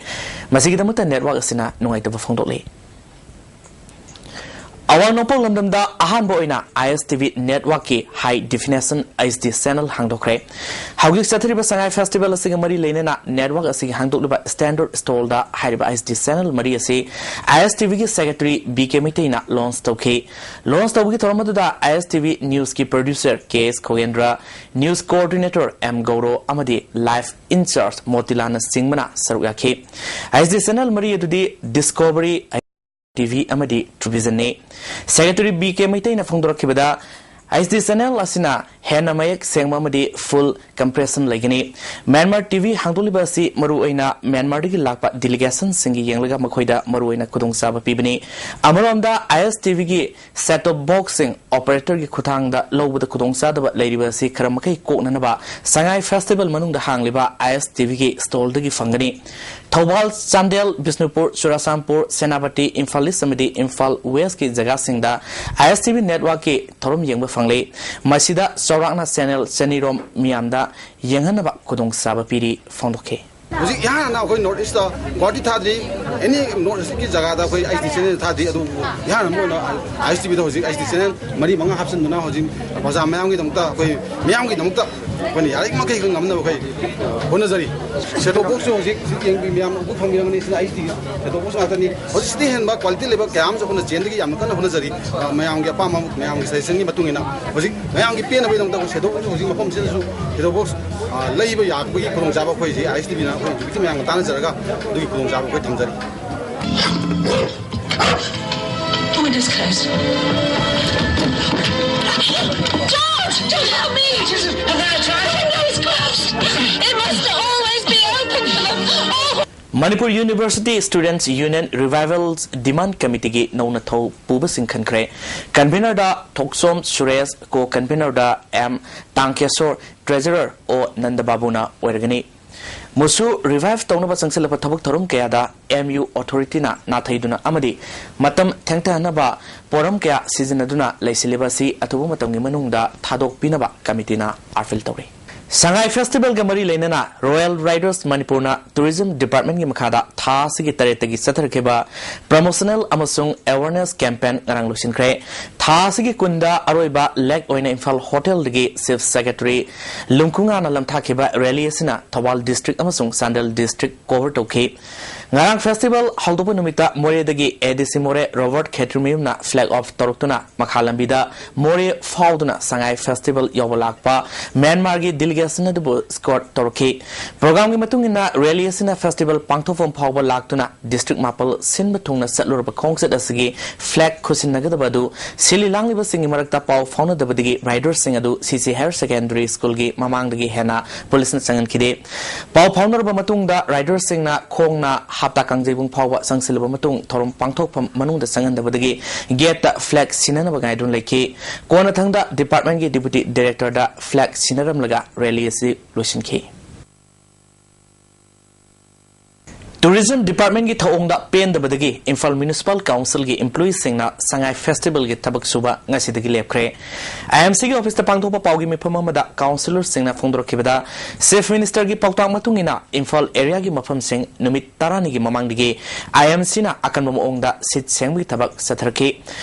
ꯃꯁꯤꯒꯤꯗꯃꯛꯇ ꯅꯦꯠꯋꯥꯛ ꯑꯁꯤꯅ ꯅꯨꯡꯉꯥꯏꯇꯕ ꯐꯣꯡꯗꯣꯛꯂꯤ꯫ ꯑꯋꯥꯡ ꯅꯣꯡꯄꯣꯛ ꯂꯝꯗꯝꯗ ꯑꯍꯥꯟꯕ ꯑꯣꯏꯅ ꯑꯥꯏ ꯑꯦꯁ ꯇꯤ ꯚꯤ ꯅꯦꯠꯋꯥꯛꯀꯤ ꯍꯥꯏ ꯗꯤꯐꯤꯅꯦꯁꯟ ꯑꯩꯆ ꯗꯤ ꯆꯦꯅꯦꯜ ꯍꯥꯡꯗꯣꯛꯈ꯭ꯔꯦ꯫ ꯍꯧꯖꯤꯛ ꯆꯠꯊꯔꯤꯕ ꯁꯉꯥꯏ ꯐꯦꯁꯇꯤꯚꯦꯜ ꯑꯁꯤꯒ ꯃꯔꯤ ꯂꯩꯅꯅ ꯅꯦꯠꯋꯥꯛ ꯑꯁꯤꯒꯤ ꯍꯥꯡꯗꯣꯛꯂꯤꯕ ꯁ꯭ꯇꯦꯟꯗꯔꯗ ꯁ꯭ꯇꯣꯜꯗ ꯍꯥꯏꯔꯤꯕ ꯑꯩꯆ ꯗꯤ ꯆꯦꯅꯦꯜ ꯃꯔꯤ ꯑꯁꯤ ꯑꯥꯏ ꯑꯦꯁ ꯇꯤ ꯚꯤꯒꯤ ꯁꯦꯀ꯭ꯔꯦꯇꯔꯤ ꯕꯤ ꯀꯦ ꯃꯩꯇꯩꯅ ꯂꯣꯟꯆ ꯇꯧꯈꯤ꯫ ꯂꯣꯟꯆ ꯇꯧꯕꯒꯤ ꯊꯧꯔꯝ ꯑꯗꯨꯗ ꯑꯥꯏ ꯑꯦꯁ ꯇꯤ ꯚꯤ ꯅ꯭ꯌꯨꯁꯀꯤ ꯄ꯭ꯔꯣꯗ꯭ꯌꯨꯁꯔ ꯀꯦ ꯑꯦꯁ ꯈꯣꯒꯦꯟꯗ꯭ꯔ, ꯅ꯭ꯌꯨꯁ ꯀꯣꯑꯣꯔꯗꯤꯅꯦꯇꯔ ꯑꯦꯝ ꯒꯧꯔꯣ ꯑꯃꯗꯤ ꯂꯥꯏꯐ ꯏꯟꯆꯥꯔꯖ ꯃꯣꯇꯤꯂꯥꯜꯅꯆꯤꯡꯕꯅ ꯁꯔꯨꯛ ꯌꯥꯈꯤ꯫ ꯑꯩꯆ ꯗꯤ ꯆꯦꯅꯦꯜ ꯃꯔꯤ ꯑꯗꯨꯗꯤ ꯗꯤꯁꯀꯣꯚꯔꯤ, ꯇꯤ ꯚꯤ ꯑꯃꯗꯤ ꯇ꯭ꯔꯨꯚꯤꯖꯟꯅꯤ꯫ ꯁꯦꯀ꯭ꯔꯦꯇꯔꯤ ꯕꯤ ꯀꯦ ꯃꯩꯇꯩꯅ ꯐꯣꯡꯗꯣꯔꯛꯈꯤꯕꯗ, ꯑꯩꯆ ꯗꯤ ꯆꯦꯅꯦꯜ ꯑꯁꯤꯅ ꯍꯦꯟꯅ ꯃꯌꯦꯛ ꯁꯦꯡꯕ ꯑꯃꯗꯤ full compression ꯂꯩꯒꯅꯤ꯫ ꯃ꯭ꯌꯥꯟꯃꯥꯔ ꯇꯤꯚꯤ ꯍꯥꯡꯗꯣꯛꯂꯤꯕ ꯑꯁꯤ ꯃꯔꯨꯑꯣꯏꯅ ꯃ꯭ꯌꯥꯟꯃꯥꯔꯗꯒꯤ ꯂꯥꯛꯄ delegationꯁꯤꯡꯒꯤ ꯌꯦꯡꯂꯒ ꯃꯈꯣꯏꯗ ꯃꯔꯨꯑꯣꯏꯅ ꯈꯨꯗꯣꯡꯆꯥꯕ ꯄꯤꯕꯅꯤ꯫ ꯑꯃꯔꯣꯝꯗ, ISTVꯒꯤ set-top boxꯁꯤꯡ operatorꯒꯤ ꯈꯨꯠꯊꯥꯡꯗ ꯂꯧꯕꯗ ꯈꯨꯗꯣꯡꯆꯥꯗꯕ ꯂꯩꯔꯤꯕ ꯑꯁꯤ ꯈꯔ ꯃꯈꯩ ꯀꯣꯛꯅꯅꯕ ꯁꯉꯥꯏ Festival ꯃꯅꯨꯡꯗ ꯍꯥꯡꯂꯤꯕ ISTVꯒꯤ stallꯗꯒꯤ ꯐꯪꯒꯅꯤ꯫ ꯊꯧꯕꯥꯜ, ꯆꯥꯟꯗꯦꯜ, ꯕꯤꯁꯅꯨꯄꯨꯔ, ꯆꯨꯔꯥꯆꯥꯟꯄꯨꯔ, ꯁꯦꯅꯥꯄꯇꯤ, ꯏꯝꯐꯥꯜ East ꯑꯃꯗꯤ ꯏꯝꯐꯥꯜ Westꯀꯤ ꯖꯒꯥꯁꯤꯡꯗ ISTV networkꯀꯤ ꯊꯧꯔꯝ ꯌꯦꯡꯕ ꯐꯪꯂꯦ꯫ ꯃꯁꯤꯗ ꯆꯥꯎꯔꯥꯛꯅ channel ꯆꯅꯤꯔꯣꯝ ꯃꯤꯌꯥꯝꯗ ꯌꯦꯡꯍꯟꯅꯕ ꯈꯨꯗꯣꯡꯆꯥꯕ ꯄꯤꯔꯤ ꯐꯣꯡꯗꯣꯛꯈꯤ꯫ ꯍꯧꯖꯤꯛ ꯏꯍꯥꯟ ꯍꯥꯟꯅ ꯑꯩꯈꯣꯏ North Eastꯇ ꯒꯨꯋꯥꯍꯥꯇꯤ ꯊꯥꯗ꯭ꯔꯤ, any North Eastꯀꯤ ꯖꯒꯥꯗ ꯑꯩꯈꯣꯏ ISTV channel ꯊꯥꯗ꯭ꯔꯤ꯫ ꯑꯗꯨ ꯏꯍꯥꯟ ꯍꯥꯟꯕ ꯑꯣꯏꯅ ISTVꯗ ꯍꯧꯖꯤꯛ ISTV channel ꯃꯔꯤ ꯃꯉꯥ ꯍꯥꯞꯆꯤꯟꯗꯨꯅ ꯍꯧꯖꯤꯛ ꯄ꯭ꯔꯖꯥ ꯃꯌꯥꯝꯒꯤꯗꯃꯛꯇ, ꯑꯩꯈꯣꯏ ꯃꯤꯌꯥꯝꯒꯤꯗꯃꯛꯇ ꯑꯩꯈꯣꯏꯅ ꯌꯥꯔꯤꯃꯈꯩ ꯑꯩꯈꯣꯏ ꯉꯝꯅꯕ ꯑꯩꯈꯣꯏ set-top boxꯁꯨ ꯍꯧꯖꯤꯛ ꯍꯧꯖꯤꯛ ꯌꯦꯡꯕꯤ ꯃꯌꯥꯝ ꯑꯗꯨ ꯐꯪꯕꯤꯔꯝꯒꯅꯤ꯫ ꯁꯤꯅ ISTV set-top box ꯉꯥꯛꯇꯅꯤ꯫ ꯍꯧꯖꯤꯛ ꯁꯤꯗꯤ ꯍꯦꯟꯕ quality ꯂꯩꯕ ꯀꯌꯥ ꯑꯃꯁꯨ ꯑꯩꯈꯣꯏꯅ ꯆꯦꯟꯗꯒꯤ ꯌꯥꯝꯅ ꯀꯟꯅ ꯍꯣꯠꯅꯖꯔꯤ꯫ ꯑ, ꯃꯌꯥꯝꯒꯤ ꯑꯄꯥꯝꯕ, ꯃꯌꯥꯝꯒꯤ suggestionꯒꯤ ꯃꯇꯨꯡ ꯏꯟꯅ ꯍꯧꯖꯤꯛ ꯃꯌꯥꯝꯒꯤ ꯄꯦꯟꯅꯕꯒꯤꯗꯃꯛꯇ ꯑꯩꯈꯣꯏ set-top box ꯍꯧꯖꯤꯛ ꯃꯐꯝꯁꯤꯗꯁꯨ set-top box, ꯑ, ꯂꯩꯕ ꯌꯥꯕꯒꯤ ꯈꯨꯗꯣꯡꯆꯥꯕ ꯑꯩꯈꯣꯏ ꯍꯧꯖꯤꯛ ISTVꯅ ꯑꯩꯈꯣꯏ ꯍꯧꯖꯤꯛꯇꯤ ꯃꯌꯥꯝꯒ ꯇꯥꯟꯅꯖꯔꯒ ꯑꯗꯨꯒꯤ ꯈꯨꯗꯣꯡꯆꯥꯕ ꯑꯩꯈꯣꯏ ꯊꯝꯖꯔꯤ꯫ The window's closed. George, don't help me! Window is closed! It must always be open for them! Oh! Manipur University Students Union Revival Demand Committeeꯒꯤ ꯅꯧꯅ ꯊꯧ ꯄꯨꯕꯁꯤꯡ ꯈꯟꯈ꯭ꯔꯦ꯫ Convenorꯗ ꯊꯣꯛꯆꯣꯝ ꯁꯨꯔꯦꯁ, co-convenorꯗ M ꯇꯥꯡꯀꯦꯁꯣꯔ, treasurer O ꯅꯟꯗꯕꯥꯕꯨꯅ ꯑꯣꯏꯔꯒꯅꯤ꯫ ꯃꯨꯁꯨ revive ꯇꯧꯅꯕ ꯆꯪꯁꯤꯜꯂꯛꯄ ꯊꯕꯛ ꯊꯧꯔꯝ ꯀꯌꯥꯗ MU authorityꯅ ꯅꯥꯊꯩꯗꯨꯅ ꯑꯃꯗꯤ ꯃꯇꯝ ꯊꯦꯡꯊꯍꯟꯅꯕ ꯄꯣꯔꯝ ꯀꯌꯥ ꯁꯤꯖꯤꯟꯅꯗꯨꯅ ꯂꯩꯁꯤꯜꯂꯤꯕ ꯑꯁꯤ ꯑꯊꯨꯕ ꯃꯇꯝꯒꯤ ꯃꯅꯨꯡꯗ ꯊꯥꯗꯣꯛꯄꯤꯅꯕ committeeꯅ appeal ꯇꯧꯔꯤ꯫ ꯁꯉꯥꯏ Festivalꯒ ꯃꯔꯤ ꯂꯩꯅꯅ Royal Riders ꯃꯅꯤꯄꯨꯔꯅ Tourism Departmentꯀꯤ ꯃꯈꯥꯗ ꯊꯥ ꯑꯁꯤꯒꯤ ꯇꯔꯦꯠꯇꯒꯤ ꯆꯠꯊꯔꯛꯈꯤꯕ promotional ꯑꯃꯁꯨꯡ awareness campaign ꯉꯔꯥꯡ ꯂꯣꯏꯁꯤꯟꯈ꯭ꯔꯦ꯫ ꯊꯥ ꯑꯁꯤꯒꯤ ꯀꯨꯟꯗ ꯑꯔꯣꯏꯕ leg ꯑꯣꯏꯅ ꯏꯝꯐꯥꯜ Hotelꯗꯒꯤ Chief Secretary ꯂꯨꯝꯈꯨꯉꯥꯅ ꯂꯝꯊꯥꯈꯤꯕ rally ꯑꯁꯤꯅ ꯊꯧꯕꯥꯜ district ꯑꯃꯁꯨꯡ ꯆꯥꯟꯗꯦꯜ district cover ꯇꯧꯈꯤ꯫ ꯉꯔꯥꯡ ꯐꯦꯁꯇꯤꯚꯦꯜ ꯍꯧꯗꯣꯛꯄ ꯅꯨꯃꯤꯠꯇ ꯃꯣꯔꯦꯗꯒꯤ ꯑꯦ ꯗꯤ ꯁꯤ ꯃꯣꯔꯦ ꯔꯣꯕꯔꯠ ꯈꯦꯇ꯭ꯔꯤꯃꯌꯨꯝꯅ ꯐ꯭ꯂꯦꯒ ꯑꯣꯐ ꯇꯧꯔꯛꯇꯨꯅ ꯃꯈꯥ ꯂꯝꯕꯤꯗ ꯃꯣꯔꯦ ꯐꯥꯎꯗꯨꯅ ꯁꯉꯥꯏ ꯐꯦꯁꯇꯤꯚꯦꯜ ꯌꯧꯕ ꯂꯥꯛꯄ ꯃ꯭ꯌꯥꯟꯃꯥꯔꯒꯤ ꯗꯤꯂꯤꯒꯦꯁꯟ ꯑꯗꯨꯕꯨ ꯁ꯭ꯀꯣꯔꯠ ꯇꯧꯔꯛꯈꯤ꯫ ꯄ꯭ꯔꯣꯒ꯭ꯔꯥꯝꯒꯤ ꯃꯇꯨꯡ ꯏꯟꯅ ꯔꯦꯂꯤ ꯑꯁꯤꯅ ꯐꯦꯁꯇꯤꯚꯦꯜ ꯄꯥꯡꯊꯣꯛꯐꯝ ꯐꯥꯎꯕ ꯂꯥꯛꯇꯨꯅ ꯗꯤꯁꯇ꯭ꯔꯤꯛ ꯃꯥꯄꯜ ꯁꯤꯟꯕ ꯊꯨꯡꯅ ꯆꯠꯂꯨꯔꯕ ꯈꯣꯡꯆꯠ ꯑꯁꯤꯒꯤ ꯐ꯭ꯂꯦꯒ ꯈꯨꯁꯤꯟꯅꯒꯗꯕ ꯑꯗꯨ ꯁꯤꯜꯂꯤ ꯂꯥꯡꯂꯤꯕꯁꯤꯡꯒꯤ ꯃꯔꯛꯇ ꯄꯥꯎ ꯐꯥꯎꯅꯗꯕꯗꯒꯤ ꯔꯥꯏꯗꯔꯁꯤꯡ ꯑꯗꯨ ꯁꯤ ꯁꯤ ꯍꯥꯌꯔ ꯁꯦꯀꯦꯟꯗꯔꯤ ꯁ꯭ꯀꯨꯜꯒꯤ ꯃꯃꯥꯡꯗꯒꯤ ꯍꯦꯟꯅ ꯄꯨꯂꯤꯁꯅ ꯆꯪꯍꯟꯈꯤꯗꯦ꯫ ꯄꯥꯎ ꯐꯥꯎꯅꯔꯕ ꯃꯇꯨꯡꯗ ꯔꯥꯏꯗꯔꯁꯤꯡꯅ ꯈꯣꯡꯅ ꯍꯞꯇꯥ ꯀꯥꯡꯖꯩꯕꯨꯡ ꯐꯥꯎꯕ ꯆꯪꯁꯤꯜꯂꯕ ꯃꯇꯨꯡ ꯊꯧꯔꯝ ꯄꯥꯡꯊꯣꯛꯐꯝ ꯃꯅꯨꯡꯗ ꯆꯪꯍꯟꯗꯕꯗꯒꯤ ꯒꯦꯠꯇ ꯐ꯭ꯂꯦꯒ ꯁꯤꯟꯅꯅꯕ ꯉꯥꯏꯗꯨꯅ ꯂꯩꯈꯤ꯫ ꯀꯣꯟꯅꯊꯪꯗ ꯗꯤꯄꯥꯔꯠꯃꯦꯟꯒꯤ ꯗꯤꯄꯨꯇꯤ ꯗꯥꯏꯔꯦꯛꯇꯔꯗ ꯐ꯭ꯂꯦꯒ ꯁꯤꯟꯅꯔꯝꯂꯒ ꯔꯦꯂꯤ ꯑꯁꯤ ꯂꯣꯏꯁꯤꯟꯈꯤ꯫ ꯇꯨꯔꯤꯖꯝ ꯗꯤꯄꯥꯔꯠꯃꯦꯟꯒꯤ ꯊꯧꯑꯣꯡꯗ ꯄꯦꯟꯗꯕꯗꯒꯤ ꯏꯝꯐꯥꯜ ꯃ꯭ꯌꯨꯅꯤꯁꯤꯄꯥꯜ ꯀꯥꯎꯟꯁꯤꯜꯒꯤ ꯏꯝꯄ꯭ꯂꯣꯌꯤꯁꯤꯡꯅ ꯁꯉꯥꯏ ꯐꯦꯁꯇꯤꯚꯦꯜꯒꯤ ꯊꯕꯛ ꯁꯨꯕ ꯉꯁꯤꯗꯒꯤ ꯂꯦꯞꯈ꯭ꯔꯦ꯫ ꯑꯥꯏ ꯑꯦꯝ ꯁꯤꯒꯤ ꯑꯣꯐꯤꯁꯇ ꯄꯥꯡꯊꯣꯛꯄ ꯄꯥꯎꯒꯤ ꯃꯤꯐꯝ ꯑꯃꯗ ꯀꯥꯎꯟꯁꯤꯂꯔꯁꯤꯡꯅ ꯐꯣꯡꯗꯣꯔꯛꯈꯤꯕꯗ, ꯆꯤꯐ ꯃꯤꯅꯤꯁꯇꯔꯒꯤ ꯄꯥꯎꯇꯥꯛ ꯃꯇꯨꯡ ꯏꯟꯅ ꯏꯝꯐꯥꯜ ꯑꯦꯔꯤꯌꯥꯒꯤ ꯃꯐꯝꯁꯤꯡ ꯅꯨꯃꯤꯠ ꯇꯔꯥꯅꯤꯒꯤ ꯃꯃꯥꯡꯗꯒꯤ ꯑꯥꯏ ꯑꯦꯝ ꯁꯤꯅ ꯑꯀꯟꯕ ꯃꯑꯣꯡꯗ ꯁꯤꯠ ꯁꯦꯡꯕꯒꯤ ꯊꯕꯛ ꯆꯠꯊꯔꯛꯈꯤ꯫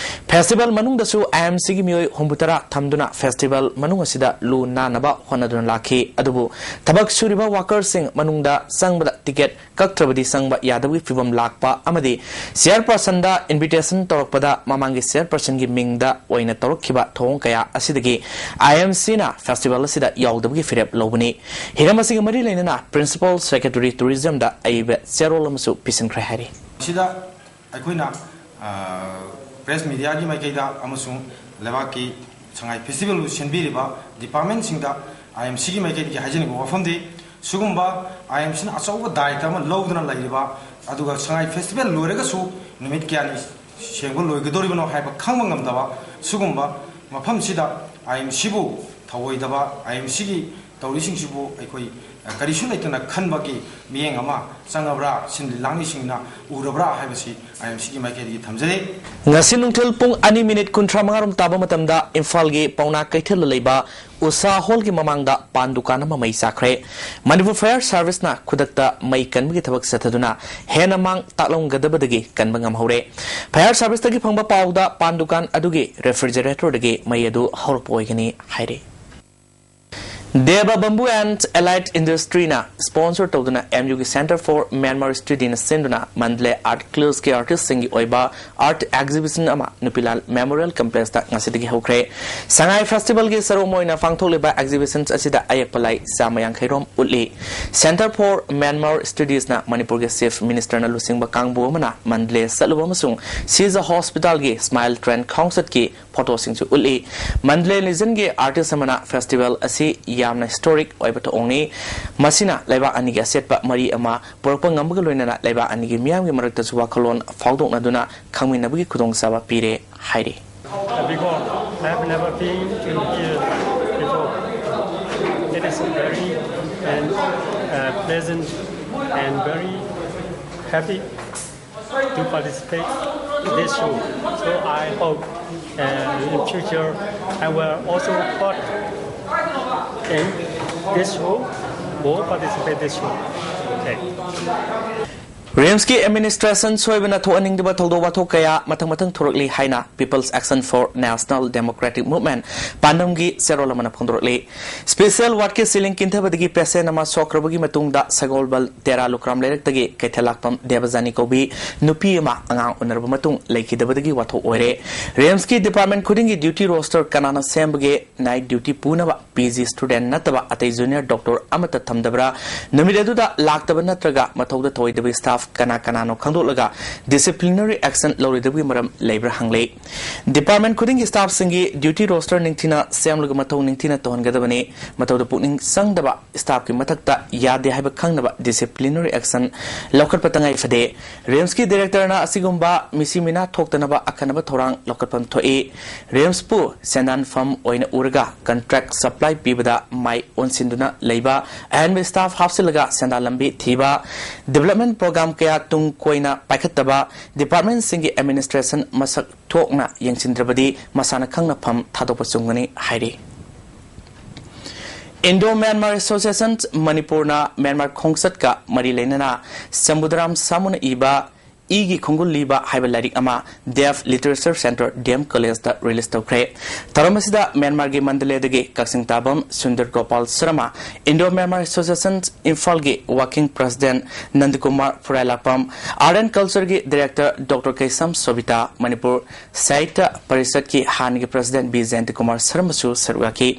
ꯐꯦꯁꯇꯤꯚꯦꯜ ꯃꯅꯨꯡꯗꯁꯨ ꯑꯥꯏ ꯑꯦꯝ ꯁꯤꯒꯤ ꯃꯤꯑꯣꯏ ꯍꯨꯝꯐꯨꯇꯔꯥ ꯊꯝꯗꯨꯅ ꯐꯦꯁꯇꯤꯚꯦꯜ ꯃꯅꯨꯡ ꯑꯁꯤꯗ ꯂꯨ ꯅꯥꯟꯅꯕ ꯍꯣꯠꯅꯗꯨꯅ ꯂꯥꯛꯈꯤ꯫ ꯑꯗꯨꯕꯨ ꯊꯕꯛ ꯁꯨꯔꯤꯕ ꯋꯥꯀꯔꯁꯤꯡ ꯃꯅꯨꯡꯗ ꯆꯪꯕꯗ ꯇꯤꯀꯦꯠ ꯀꯛꯇ꯭ꯔꯕꯗꯤ ꯆꯪꯕ ꯌꯥꯗꯕꯒꯤ ꯐꯤꯚꯝ ꯂꯥꯛꯄ ꯑꯃꯗꯤ ꯆꯤꯌꯔꯄꯔꯁꯟꯗ ꯏꯟꯚꯤꯇꯦꯁꯟ ꯇꯧꯔꯛꯄꯗ ꯃꯃꯥꯡꯒꯤ ꯆꯤꯌꯔꯄꯔꯁꯟꯒꯤ ꯃꯤꯡꯗ ꯑꯣꯏꯅ ꯇꯧꯔꯛꯈꯤꯕ ꯊꯧꯑꯣꯡ ꯀꯌꯥ ꯑꯁꯤꯗꯒꯤ ꯑꯥꯏ ꯑꯦꯝ ꯁꯤꯅ ꯐꯦꯁꯇꯤꯚꯦꯜ ꯑꯁꯤꯗ ꯌꯥꯎꯗꯕꯒꯤ ꯐꯤꯔꯦꯞ ꯂꯧꯕꯅꯤ꯫ ꯍꯤꯔꯝ ꯑꯁꯤꯒ ꯃꯔꯤ ꯂꯩꯅꯅ ꯄ꯭ꯔꯤꯟꯁꯤꯄꯥꯜ ꯁꯦꯀ꯭ꯔꯦꯇꯔꯤ ꯇꯨꯔꯤꯖꯝꯗ ꯑꯏꯕ ꯆꯦꯔꯣꯜ ꯑꯃꯁꯨ ꯄꯤꯁꯤꯟꯈ꯭ꯔꯦ ꯍꯥꯏꯔꯤ꯫ ꯁꯤꯗ ꯑꯩꯈꯣꯏꯅ, ꯑ, ꯄ꯭ꯔꯦꯁ ꯃꯤꯗꯤꯌꯥꯒꯤ ꯃꯥꯏꯀꯩꯗ ꯑꯃꯁꯨꯡ ꯂꯩꯕꯥꯛꯀꯤ ꯁꯉꯥꯏ ꯐꯦꯁꯇꯤꯚꯦꯜꯕꯨ ꯁꯤꯟꯕꯤꯔꯤꯕ ꯗꯤꯄꯥꯔꯠꯃꯦꯟꯁꯤꯡꯗ ꯑꯥꯏ ꯑꯦꯝ ꯁꯤꯒꯤ ꯃꯥꯏꯀꯩꯗꯒꯤ ꯍꯥꯏꯖꯅꯤꯡꯕ ꯋꯥꯐꯝꯗꯤ, ꯁꯤꯒꯨꯝꯕ ꯑꯥꯏ ꯑꯦꯝ ꯁꯤꯅ ꯑꯆꯧꯕ ꯗꯥꯌꯤꯇ꯭ꯋ ꯑꯃ ꯂꯧꯗꯨꯅ ꯂꯩꯔꯤꯕ, ꯑꯗꯨꯒ ꯁꯉꯥꯏ ꯐꯦꯁꯇꯤꯚꯦꯜ ꯂꯣꯏꯔꯒꯁꯨ ꯅꯨꯃꯤꯠ ꯀꯌꯥꯅꯤ ꯁꯦꯡꯕ ꯂꯣꯏꯒꯗꯧꯔꯤꯕꯅꯣ ꯍꯥꯏꯕ ꯈꯪꯕ ꯉꯝꯗꯕ ꯁꯤꯒꯨꯝꯕ ꯃꯐꯝꯁꯤꯗ ꯑꯥꯏ ꯑꯦꯝ ꯁꯤꯕꯨ ꯊꯧꯑꯣꯏꯗꯕ, ꯑꯥꯏ ꯑꯦꯝ ꯁꯤꯒꯤ ꯇꯧꯔꯤꯁꯤꯡꯁꯤꯕꯨ ꯑꯩꯈꯣꯏ, ꯑ, ꯀꯔꯤꯁꯨ ꯂꯩꯇꯅ ꯈꯟꯕꯒꯤ ꯃꯤꯠꯌꯦꯡ ꯑꯃ ꯆꯪꯉꯕ꯭ꯔꯥ, ꯁꯤꯟꯂꯤ ꯂꯥꯡꯂꯤꯁꯤꯡꯅ ꯎꯔꯕ꯭ꯔꯥ ꯍꯥꯏꯕꯁꯤ ꯑꯥꯏ ꯑꯦꯝ ꯁꯤꯒꯤ ꯃꯥꯏꯀꯩꯗꯒꯤ ꯊꯝꯖꯔꯤ꯫ ꯉꯁꯤ ꯅꯨꯡꯊꯤꯜ ꯄꯨꯡ ꯑꯅꯤ ꯃꯤꯅꯤꯠ ꯀꯨꯟꯊ꯭ꯔꯥ ꯃꯉꯥ ꯔꯣꯝ ꯇꯥꯕ ꯃꯇꯝꯗ ꯏꯝꯐꯥꯜꯒꯤ ꯄꯥꯎꯅꯥ ꯀꯩꯊꯦꯜꯗ ꯂꯩꯕ ꯎꯁꯥ ꯍꯣꯜꯒꯤ ꯃꯃꯥꯡꯗ ꯄꯥꯟ ꯗꯨꯀꯥꯟ ꯑꯃ ꯃꯩ ꯆꯥꯛꯈ꯭ꯔꯦ꯫ ꯃꯅꯤꯄꯨꯔ ꯐꯥꯌꯔ ꯁꯥꯔꯚꯤꯁꯅ ꯈꯨꯗꯛꯇ ꯃꯩ ꯀꯟꯕꯒꯤ ꯊꯕꯛ ꯆꯠꯊꯗꯨꯅ ꯍꯦꯟꯅ ꯃꯥꯡ ꯇꯥꯛꯂꯝꯒꯗꯕꯗꯒꯤ ꯀꯟꯕ ꯉꯝꯍꯧꯔꯦ꯫ ꯐꯥꯌꯔ ꯁꯥꯔꯚꯤꯁꯇꯒꯤ ꯐꯪꯕ ꯄꯥꯎꯗ ꯄꯥꯟ ꯗꯨꯀꯥꯟ ꯑꯗꯨꯒꯤ ꯔꯦꯐ꯭ꯔꯤꯖꯔꯦꯇꯔꯗꯒꯤ ꯃꯩ ꯑꯗꯨ ꯍꯧꯔꯛꯄ ꯑꯣꯏꯒꯅꯤ ꯍꯥꯏꯔꯤ꯫ Deva Bamboo and Allied Industry ꯅ sponsor ꯇꯧꯗꯨꯅ M U ꯒꯤ Center for Myanmar Study ꯅ ꯁꯤꯟꯗꯨꯅ ꯃꯟꯗꯂꯦ Art Clubs ꯀꯤ artist ꯁꯤꯡꯒꯤ ꯑꯣꯏꯕ art exhibition ꯑꯃ ꯅꯨꯄꯤꯂꯥꯜ Memorial Complex ꯇ ꯉꯁꯤꯗꯒꯤ ꯍꯧꯈ꯭ꯔꯦ꯫ ꯁꯉꯥꯏ Festival ꯒꯤ ꯁꯔꯨꯛ ꯑꯃ ꯑꯣꯏꯅ ꯄꯥꯡꯊꯣꯛꯂꯤꯕ exhibition ꯑꯁꯤꯗ ꯑꯌꯦꯛꯄ ꯂꯥꯏ ꯆꯥꯝꯃ ꯌꯥꯡꯈꯩ ꯔꯣꯝ ꯎꯠꯂꯤ꯫ Center for Myanmar Studies ꯅ ꯃꯅꯤꯄꯨꯔꯒꯤ Chief Minister ꯅ ꯂꯨꯆꯤꯡꯕ ꯀꯥꯡꯕꯨ ꯑꯃꯅ ꯃꯟꯗꯂꯦ ꯆꯠꯂꯨꯕ ꯑꯃꯁꯨꯡ ꯁꯤꯖ Hospital ꯒꯤ Smile Train ꯈꯣꯡꯆꯠꯀꯤ photo ꯁꯤꯡꯁꯨ ꯎꯠꯂꯤ꯫ ꯃꯟꯗꯂꯦ Legion ꯒꯤ artist ꯑꯃꯅ festival ꯑꯁꯤ ꯌꯥꯝꯅ historic ꯑꯣꯏꯕ ꯊꯧꯑꯣꯡꯅꯤ꯫ ꯃꯁꯤꯅ ꯂꯩꯕꯥꯛ ꯑꯅꯤꯒꯤ ꯑꯆꯦꯠꯄ ꯃꯔꯤ ꯑꯃ ꯄꯨꯔꯛꯄ ꯉꯝꯕꯒ ꯂꯣꯏꯅꯅ ꯂꯩꯕꯥꯛ ꯑꯅꯤꯒꯤ ꯃꯤꯌꯥꯝꯒꯤ ꯃꯔꯛꯇꯁꯨ ꯋꯥꯈꯜꯂꯣꯟ ꯐꯥꯎꯗꯣꯛꯅꯗꯨꯅ ꯈꯪꯃꯤꯟꯅꯕꯒꯤ ꯈꯨꯗꯣꯡꯆꯥꯕ ꯄꯤꯔꯦ ꯍꯥꯏꯔꯤ꯫ Before, I have never been to here before. It is very and uh, pleasant and very happy to participate in this show. So I hope uh, in future I will also part in this show or participate this show. Okay. RIMS ꯀꯤ administration ꯁꯣꯏꯕꯅ ꯊꯣꯛꯍꯟꯅꯤꯡꯗꯕ ꯊꯧꯗꯣꯛ ꯋꯥꯊꯣꯛ ꯀꯌꯥ ꯃꯊꯪ ꯃꯊꯪ ꯊꯣꯔꯛꯂꯤ ꯍꯥꯏꯅ People's Action for National Democratic Movement ꯄꯥꯟꯗꯝꯒꯤ ꯆꯦꯔꯣꯜ ꯑꯃꯅ ꯐꯣꯡꯗꯣꯔꯛꯂꯤ꯫ Special ward ꯀꯤ ceiling ꯀꯤꯟꯊꯕꯗꯒꯤ patient ꯑꯃ ꯁꯣꯛꯈ꯭ꯔꯕꯒꯤ ꯃꯇꯨꯡꯗ ꯁꯒꯣꯜꯕꯜ ꯇꯦꯔꯥ ꯂꯨꯀ꯭ꯔꯥꯝ ꯂꯩꯔꯛꯇꯒꯤ ꯀꯩꯊꯦꯜ ꯂꯥꯛꯄꯝ ꯗꯦꯕꯖꯥꯅꯤ ꯀꯧꯕꯤ ꯅꯨꯄꯤ ꯑꯃ ꯑꯉꯥꯡ ꯎꯅꯔꯕ ꯃꯇꯨꯡ ꯂꯩꯈꯤꯗꯕꯗꯒꯤ ꯋꯥꯊꯣꯛ ꯑꯣꯏꯔꯦ꯫ RIMS ꯀꯤ department ꯈꯨꯗꯤꯡꯒꯤ duty roster ꯀꯅꯥꯅ ꯁꯦꯝꯕꯒꯦ? Night duty ꯄꯨꯅꯕ P G student ꯅꯠꯇꯕ ꯑꯇꯩ junior doctor ꯑꯃꯠꯇ ꯊꯝꯗꯕ꯭ꯔꯥ? ꯅꯨꯃꯤꯠ ꯑꯗꯨꯗ ꯂꯥꯛꯇꯕ ꯅꯠꯇ꯭ꯔꯒ ꯃꯊꯧꯗ ꯊꯧꯑꯣꯏꯗꯕ staff ꯀꯅꯥ ꯀꯅꯥꯅꯣ ꯈꯪꯗꯣꯛꯂꯒ disciplinary action ꯂꯧꯔꯣꯏꯗꯕꯒꯤ ꯃꯔꯝ ꯂꯩꯕ꯭ꯔꯥ ꯍꯪꯂꯤ꯫ Department ꯈꯨꯗꯤꯡꯒꯤ staff ꯁꯤꯡꯒꯤ duty roster ꯅꯤꯡꯊꯤꯅ ꯁꯦꯝꯂꯒ ꯃꯊꯧ ꯅꯤꯡꯊꯤꯅ ꯇꯧꯍꯟꯒꯗꯕꯅꯤ꯫ ꯃꯊꯧꯗ ꯄꯨꯛꯅꯤꯡ ꯆꯪꯗꯕ staff ꯀꯤ ꯃꯊꯛꯇ ꯌꯥꯗꯦ ꯍꯥꯏꯕ ꯈꯪꯅꯕ disciplinary action ꯂꯧꯈꯠꯄ ꯇꯉꯥꯏ ꯐꯗꯦ꯫ RIMS ꯀꯤ director ꯅ ꯑꯁꯤꯒꯨꯝꯕ ꯃꯤꯁꯤ ꯃꯤꯅꯥ ꯊꯣꯛꯇꯅꯕ ꯑꯈꯟꯅꯕ ꯊꯧꯔꯥꯡ ꯂꯧꯈꯠꯐꯝ ꯊꯣꯛꯏ꯫ RIMS ꯄꯨ ꯁꯦꯟꯗꯥꯟꯐꯝ ꯑꯣꯏꯅ ꯎꯔꯒ contract supply ꯄꯤꯕꯗ ꯃꯥꯏ ꯑꯣꯟꯁꯤꯟꯗꯨꯅ ꯂꯩꯕ, ꯑꯍꯦꯟꯕ staff ꯍꯥꯞꯆꯤꯜꯂꯒ ꯁꯦꯟꯗꯥꯟ ꯂꯝꯕꯤ ꯊꯤꯕ, development program ꯀꯌꯥ ꯇꯨꯡ ꯀꯣꯏꯅ ꯄꯥꯏꯈꯠꯇꯕ, department ꯁꯤꯡꯒꯤ administration ꯃꯁꯛ ꯊꯣꯛꯅ ꯌꯦꯡꯁꯤꯟꯗ꯭ꯔꯕꯗꯤ ꯃꯁꯥꯅ ꯈꯪꯅ ꯐꯝ ꯊꯥꯗꯣꯛꯄ ꯆꯨꯝꯒꯅꯤ ꯍꯥꯏꯔꯤ꯫ Indo Myanmar Association ꯃꯅꯤꯄꯨꯔꯅ ꯃ꯭ꯌꯥꯟꯃꯥꯔ ꯈꯣꯡꯆꯠꯀ ꯃꯔꯤ ꯂꯩꯅꯅ ꯁꯝꯕꯨꯗ꯭ꯔꯥꯝ ꯁꯥꯃꯨꯅ ꯏꯕ ꯏꯒꯤ ꯈꯣꯡꯒꯨꯜ ꯂꯤꯕ ꯍꯥꯏꯕ ꯂꯥꯏꯔꯤꯛ ꯑꯃ Deaf Literature Centre D M College ꯗ release ꯇꯧꯈ꯭ꯔꯦ꯫ ꯊꯧꯔꯝ ꯑꯁꯤꯗ ꯃ꯭ꯌꯥꯟꯃꯥꯔꯒꯤ ꯃꯟꯗꯂꯦꯗꯒꯤ ꯀꯛꯆꯤꯡ ꯇꯥꯕꯝ Sundar Gopal Sharma, Indo Myanmar Association ꯏꯝꯐꯥꯜꯒꯤ working president ꯅꯟꯗꯀꯨꯃꯥꯔ ꯐꯨꯔꯥꯏꯂꯥꯛꯄꯝ, Art and Culture ꯒꯤ director Doctor ꯀꯩꯁꯝ ꯁꯣꯕꯤꯇꯥ, ꯃꯅꯤꯄꯨꯔ ꯁꯥꯍꯤꯇ꯭ꯌ ꯄꯔꯤꯁꯠꯀꯤ ꯍꯥꯟꯅꯒꯤ president ꯕꯤ ꯖꯌꯟꯇꯀꯨꯃꯥꯔ ꯁꯔꯃꯁꯨ ꯁꯔꯨꯛ ꯌꯥꯈꯤ꯫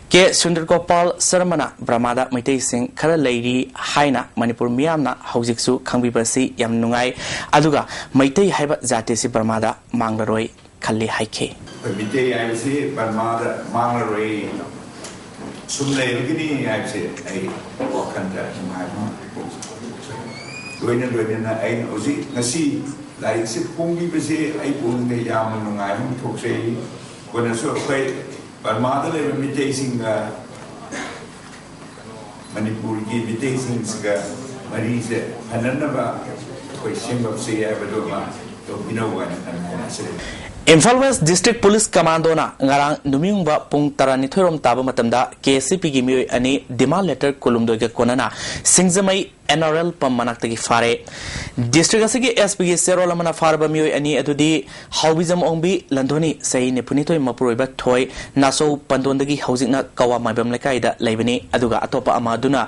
ꯀꯦ ꯁꯨꯟꯗꯔ ꯒꯣꯄꯥꯜ ꯁꯔꯃꯅ ꯕꯔꯃꯥꯗ ꯃꯩꯇꯩꯁꯤꯡ ꯈꯔ ꯂꯩꯔꯤ ꯍꯥꯏꯅ ꯃꯅꯤꯄꯨꯔ ꯃꯤꯌꯥꯝꯅ ꯍꯧꯖꯤꯛꯁꯨ ꯈꯪꯕꯤꯕ ꯑꯁꯤ ꯌꯥꯝ ꯅꯨꯡꯉꯥꯏ, ꯑꯗꯨꯒ ꯃꯩꯇꯩ ꯍꯥꯏꯕ ꯖꯥꯇꯤ ꯑꯁꯤ ꯕꯔꯃꯥꯗ ꯃꯥꯡꯂꯔꯣꯏ ꯈꯜꯂꯤ ꯍꯥꯏꯈꯤ꯫ ꯑꯩꯈꯣꯏ ꯃꯤꯇꯩ ꯍꯥꯏꯕꯁꯤ ꯕꯔꯃꯥꯗ ꯃꯥꯡꯂꯔꯣꯏ, ꯁꯨꯝ ꯂꯩꯔꯒꯅꯤ ꯍꯥꯏꯕꯁꯦ ꯑꯩ ꯋꯥꯈꯜꯗ ꯅꯨꯡꯉꯥꯏꯕ ꯑꯃ ꯄꯣꯛꯆꯩ꯫ ꯂꯣꯏꯅ ꯂꯣꯏꯅꯅ ꯑꯩꯅ ꯍꯧꯖꯤꯛ ꯉꯁꯤ ꯂꯥꯏꯔꯤꯛꯁꯦ ꯐꯣꯡꯕꯤꯕꯁꯦ ꯑꯩ ꯄꯨꯛꯅꯤꯡꯗ ꯌꯥꯝꯅ ꯅꯨꯡꯉꯥꯏꯕ ꯑꯃ ꯊꯣꯛꯆꯩ꯫ ꯀꯣꯟꯅꯁꯨ ꯑꯩꯈꯣꯏ ꯕꯔꯃꯥꯗ ꯂꯩꯕ ꯃꯤꯇꯩꯁꯤꯡꯒ ꯃꯅꯤꯄꯨꯔꯒꯤ ꯃꯤꯇꯩꯁꯤꯡꯁꯤꯒ ꯃꯔꯤꯁꯦ ꯐꯅꯅꯕ ꯑꯩꯈꯣꯏ ꯁꯦꯝꯒꯠꯁꯤ ꯍꯥꯏꯕꯗꯨ ꯑꯃ ꯇꯧꯕꯤꯅꯧ ꯍꯥꯏꯅ ꯈꯟꯅꯖꯔꯤ꯫ Imphal West District Police Commando ꯅ ꯉꯔꯥꯡ ꯅꯨꯃꯤꯠꯌꯨꯡꯕ ꯄꯨꯡ ꯇꯔꯥꯅꯤꯊꯣꯏ ꯔꯣꯝ ꯇꯥꯕ ꯃꯇꯝꯗ K S C P ꯒꯤ ꯃꯤꯑꯣꯏ ꯑꯅꯤ demand letter ꯀꯨꯟꯍꯨꯝꯗꯣꯏꯒ ꯀꯣꯟꯅꯅ ꯁꯤꯡꯖꯃꯩ N R L pump ꯃꯅꯥꯛꯇꯒꯤ ꯐꯥꯔꯦ꯫ District ꯑꯁꯤꯒꯤ S P ꯒꯤ ꯆꯦꯔꯣꯜ ꯑꯃꯅ ꯐꯥꯔꯕ ꯃꯤꯑꯣꯏ ꯑꯅꯤ ꯑꯗꯨꯗꯤ ꯍꯥꯎꯕꯤꯖꯝ ꯑꯣꯡꯕꯤ ꯂꯟꯗꯣꯅꯤ, ꯆꯍꯤ ꯅꯤꯐꯨꯅꯤꯊꯣꯏ, ꯃꯄꯨꯔꯣꯏꯕ ꯊꯣꯏ, ꯅꯥꯆꯧ ꯄꯟꯗꯣꯟꯗꯒꯤ ꯍꯧꯖꯤꯛꯅ ꯀꯋꯥ ꯃꯥꯏꯕꯝ ꯂꯩꯀꯥꯏꯗ ꯂꯩꯕꯅꯤ, ꯑꯗꯨꯒ ꯑꯇꯣꯞꯄ ꯑꯃ ꯑꯗꯨꯅ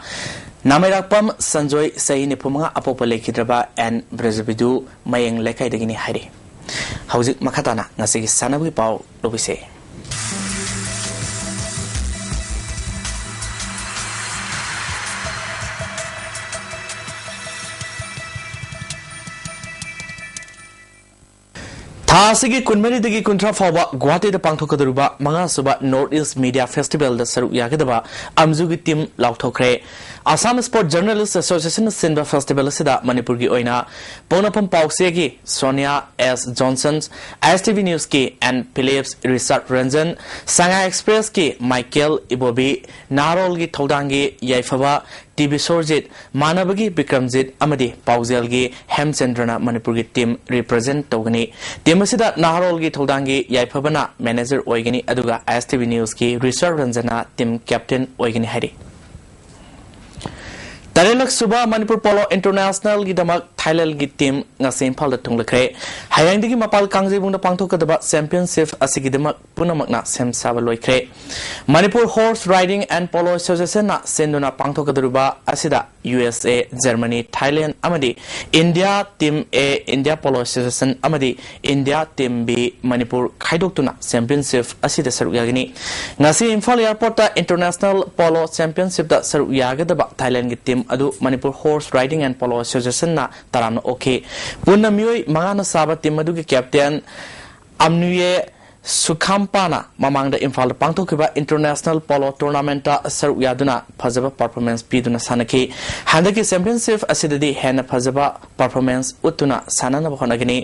ꯅꯥꯃꯩꯔꯥꯛꯄꯝ ꯁꯟꯖꯣꯏ, ꯆꯍꯤ ꯅꯤꯐꯨꯃꯉꯥ, ꯑꯄꯣꯛꯄ ꯂꯩꯈꯤꯗ꯭ꯔꯕ N ꯕ꯭ꯔꯖꯕꯤꯗꯨ, ꯃꯌꯦꯡ ꯂꯩꯀꯥꯏꯗꯒꯤꯅꯤ ꯍꯥꯏꯔꯤ꯫ ꯍꯧꯖꯤꯛ ꯃꯈꯥ ꯇꯥꯅ ꯉꯁꯤꯒꯤ ꯁꯥꯟꯅꯕꯒꯤ ꯄꯥꯎ ꯂꯧꯕꯤꯁꯦ꯫ ꯊꯥ ꯑꯁꯤꯒꯤ ꯀꯨꯟꯃꯔꯤꯗꯒꯤ ꯀꯨꯟꯊ꯭ꯔꯥ ꯐꯥꯎꯕ ꯒꯨꯋꯥꯍꯥꯇꯤꯗ ꯄꯥꯡꯊꯣꯛꯀꯗꯧꯔꯤꯕ ꯃꯉꯥꯁꯨꯕ North East Media Festival ꯗ ꯁꯔꯨꯛ ꯌꯥꯒꯗꯕ ꯑꯝꯖꯨꯒꯤ team ꯂꯥꯎꯊꯣꯛꯈ꯭ꯔꯦ꯫ Assam Sport Journalist Association ꯅ ꯁꯤꯟꯕ festival ꯑꯁꯤꯗ ꯃꯅꯤꯄꯨꯔꯒꯤ ꯑꯣꯏꯅ ꯄꯣꯛꯅꯐꯝ ꯄꯥꯎꯆꯦꯒꯤ Sonia S Johnson, I S T V News ꯀꯤ N Phillips, Richard Ranjan, Sangha Express ꯀꯤ Michael Ibobi, ꯅꯍꯥꯔꯣꯜꯒꯤ ꯊꯧꯗꯥꯡꯒꯤ ꯌꯥꯏꯐꯕ ꯇꯤ ꯕꯤꯁ꯭ꯋꯔꯖꯤꯠ, ꯃꯥꯟꯅꯕꯒꯤ ꯕꯤꯀ꯭ꯔꯝꯖꯤꯠ ꯑꯃꯗꯤ ꯄꯥꯎꯖꯦꯜꯒꯤ ꯍꯦꯝꯆꯟꯗ꯭ꯔꯅ ꯃꯅꯤꯄꯨꯔꯒꯤ team represent ꯇꯧꯒꯅꯤ꯫ Team ꯑꯁꯤꯗ ꯅꯍꯥꯔꯣꯜꯒꯤ ꯊꯧꯗꯥꯡꯒꯤ ꯌꯥꯏꯐꯕꯅ manager ꯑꯣꯏꯒꯅꯤ, ꯑꯗꯨꯒ I S T V News ꯀꯤ Richard Ranjan ꯅ team captain ꯑꯣꯏꯒꯅꯤ ꯍꯥꯏꯔꯤ꯫ ꯇꯔꯦꯠꯂꯛ ꯁꯨꯕ ꯃꯅꯤꯄꯨꯔ ꯄꯣꯂꯣ ꯏꯟꯇꯔꯅꯦꯁꯅꯦꯜꯒꯤꯗꯃꯛ ꯊꯥꯏꯂꯦꯟꯒꯤ ꯇꯤꯝ ꯉꯁꯤ ꯏꯝꯐꯥꯜꯗ ꯊꯨꯡꯂꯈ꯭ꯔꯦ꯫ ꯍꯌꯦꯡꯗꯒꯤ ꯃꯄꯥꯜ ꯀꯥꯡꯖꯩꯕꯨꯡꯗ ꯄꯥꯡꯊꯣꯛꯀꯗꯕ ꯆꯦꯝꯄꯤꯌꯟꯁꯤꯞ ꯑꯁꯤꯒꯤꯗꯃꯛ ꯄꯨꯝꯅꯃꯛꯅ ꯁꯦꯝ ꯁꯥꯕ ꯂꯣꯏꯈ꯭ꯔꯦ꯫ Manipur horse riding and polo ꯑꯦꯁꯣꯁꯤꯌꯦꯁꯟꯅ ꯁꯤꯟꯗꯨꯅ ꯄꯥꯡꯊꯣꯛꯀꯗꯧꯔꯤꯕ ꯑꯁꯤꯗ U S A, Germany, Thailand ꯑꯃꯗꯤ India team A, India polo association ꯑꯃꯗꯤ ꯏꯟꯗꯤꯌꯥ ꯇꯤꯝ ꯕꯤ, ꯃꯅꯤꯄꯨꯔ ꯈꯥꯏꯗꯣꯛꯇꯨꯅ ꯆꯦꯝꯄꯤꯌꯟꯁꯤꯞ ꯑꯁꯤꯗ ꯁꯔꯨꯛ ꯌꯥꯒꯅꯤ꯫ ꯉꯁꯤ ꯏꯝꯐꯥꯜ ꯑꯦꯌꯔꯄꯣꯔꯠꯇ ꯏꯟꯇꯔꯅꯦꯁꯅꯦꯜ ꯄꯣꯂꯣ ꯆꯦꯝꯄꯤꯌꯟꯁꯤꯞꯇ ꯁꯔꯨꯛ ꯌꯥꯒꯗꯕ ꯊꯥꯏꯂꯦꯟꯒꯤ ꯇꯤꯝ ꯑꯗꯨ Manipur horse riding and polo ꯑꯦꯁꯣꯁꯤꯌꯦꯁꯟꯅ ꯇꯔꯥꯝꯅ ꯑꯣꯛꯈꯤ꯫ ꯄꯨꯟꯅ ꯃꯤꯑꯣꯏ ꯃꯉꯥꯅ ꯁꯥꯕ ꯇꯤꯝ ꯑꯗꯨꯒꯤ ꯀꯦꯞꯇꯦꯟ ꯑꯝꯅꯨꯌꯦ ꯁꯨꯈꯥꯝꯄꯥꯅ ꯃꯃꯥꯡꯗ ꯏꯝꯐꯥꯜꯗ ꯄꯥꯡꯊꯣꯛꯈꯤꯕ ꯏꯟꯇꯔꯅꯦꯁꯅꯦꯜ ꯄꯣꯂꯣ ꯇꯣꯔꯅꯥꯃꯦꯟꯠꯇ ꯁꯔꯨꯛ ꯌꯥꯗꯨꯅ ꯐꯖꯕ ꯄꯔꯐꯣꯔꯃꯦꯟꯁ ꯄꯤꯗꯨꯅ ꯁꯥꯟꯅꯈꯤ꯫ ꯍꯟꯗꯛꯀꯤ ꯆꯦꯝꯄꯤꯌꯟꯁꯤꯞ ꯑꯁꯤꯗꯗꯤ ꯍꯦꯟꯅ ꯐꯖꯕ ꯄꯔꯐꯣꯔꯃꯦꯟꯁ ꯎꯠꯇꯨꯅ ꯁꯥꯟꯅꯅꯕ ꯍꯣꯠꯅꯒꯅꯤ꯫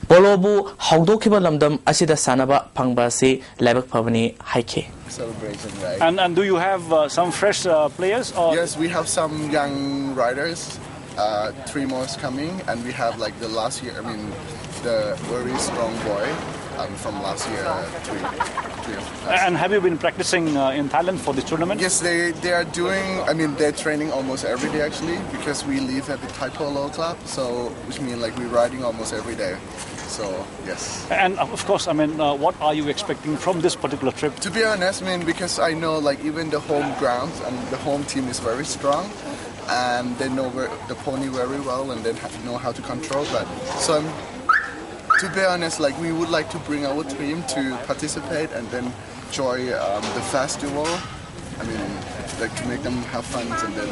ꯄꯣꯂꯣꯕꯨ ꯍꯧꯗꯣꯛꯈꯤꯕ ꯂꯝꯗꯝ ꯑꯁꯤꯗ ꯁꯥꯟꯅꯕ ꯐꯪꯕ ꯑꯁꯤ ꯂꯥꯏꯕꯛ ꯐꯕꯅꯤ ꯍꯥꯏꯈꯤ꯫ Celebration, right? And, and do you have, uh, some fresh, uh, players, or? Yes, we have some young riders. Uh, three more is coming, and we have, like, the last year, I mean, the very strong boy, um, from last year, uh, three, three of us. And have you been practicing, uh, in Thailand for this tournament? Yes, they, they are doing, I mean, they're training almost every day, actually, because we live at the Thai Polo Club, so, which means, like, we're riding almost every day. So, yes. And of course, I mean, uh, what are you expecting from this particular trip? To be honest, I mean, because I know, like, even the home grounds and the home team is very strong, and they know ver- the pony very well, and they ha- know how to control that. So, I'm, to be honest, like, we would like to bring our team to participate and then enjoy, um, the festival. I mean, like, to make them have fun and then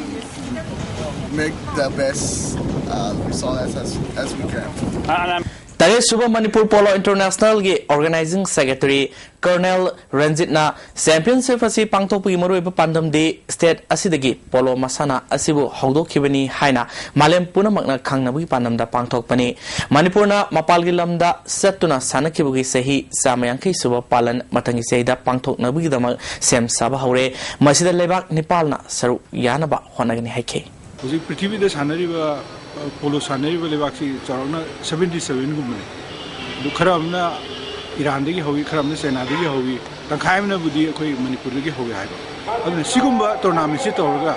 make the best, uh, result as, as, as we can. And I'm ꯇꯔꯦꯠ ꯁꯨꯕ Manipur polo ꯏꯟꯇꯔꯅꯦꯁꯅꯦꯜꯒꯤ organizing secretary colonel ꯔꯟꯖꯤꯠꯅ championship ꯑꯁꯤ ꯄꯥꯡꯊꯣꯛꯄꯒꯤ ꯃꯔꯨꯑꯣꯏꯕ ꯄꯥꯟꯗꯝꯗꯤ state ꯑꯁꯤꯗꯒꯤ polo ꯃꯁꯥꯟꯅ ꯑꯁꯤꯕꯨ ꯍꯧꯗꯣꯛꯈꯤꯕꯅꯤ ꯍꯥꯏꯅ ꯃꯥꯂꯦꯝ ꯄꯨꯝꯅꯃꯛꯅ ꯈꯪꯅꯕꯒꯤ ꯄꯥꯟꯗꯝꯗ ꯄꯥꯡꯊꯣꯛꯄꯅꯤ꯫ ꯃꯅꯤꯄꯨꯔꯅ ꯃꯄꯥꯜꯒꯤ ꯂꯝꯗ ꯆꯠꯇꯨꯅ ꯁꯥꯟꯅꯈꯤꯕꯒꯤ ꯆꯍꯤ ꯆꯥꯝꯃ ꯌꯥꯡꯈꯩ ꯁꯨꯕ ꯄꯥꯂꯟ ꯃꯊꯪꯒꯤ ꯆꯍꯤꯗ ꯄꯥꯡꯊꯣꯛꯅꯕꯒꯤꯗꯃꯛ ꯁꯦꯝ ꯁꯥꯕ ꯍꯧꯔꯦ꯫ ꯃꯁꯤꯗ ꯂꯩꯕꯥꯛ ꯅꯤꯄꯥꯜꯅ ꯁꯔꯨꯛ ꯌꯥꯅꯕ ꯍꯣꯠꯅꯒꯅꯤ ꯍꯥꯏꯈꯤ꯫ ꯍꯧꯖꯤꯛ ꯄ꯭ꯔꯤꯊꯤꯕꯤꯗ ꯁꯥꯟꯅꯔꯤꯕ, ꯑ, ꯄꯣꯂꯣ ꯁꯥꯟꯅꯔꯤꯕ ꯂꯩꯕꯥꯛꯁꯤ ꯆꯥꯎꯔꯥꯛꯅ ꯁꯚꯦꯟꯇꯤ ꯁꯚꯦꯟꯒꯨꯝꯕꯅꯤ꯫ ꯑꯗꯨ ꯈꯔ ꯑꯃꯅ ꯏꯔꯥꯟꯗꯒꯤ ꯍꯧꯏ, ꯈꯔ ꯑꯃꯅ ꯆꯥꯏꯅꯥꯗꯒꯤ ꯍꯧꯏ, ꯇꯪꯈꯥꯏ ꯑꯃꯅꯕꯨꯗꯤ ꯑꯩꯈꯣꯏ ꯃꯅꯤꯄꯨꯔꯗꯒꯤ ꯍꯧꯏ ꯍꯥꯏꯕ꯫ ꯑꯗꯨꯅ ꯁꯤꯒꯨꯝꯕ ꯇꯣꯔꯅꯥꯃꯦꯟꯁꯤ ꯇꯧꯔꯒ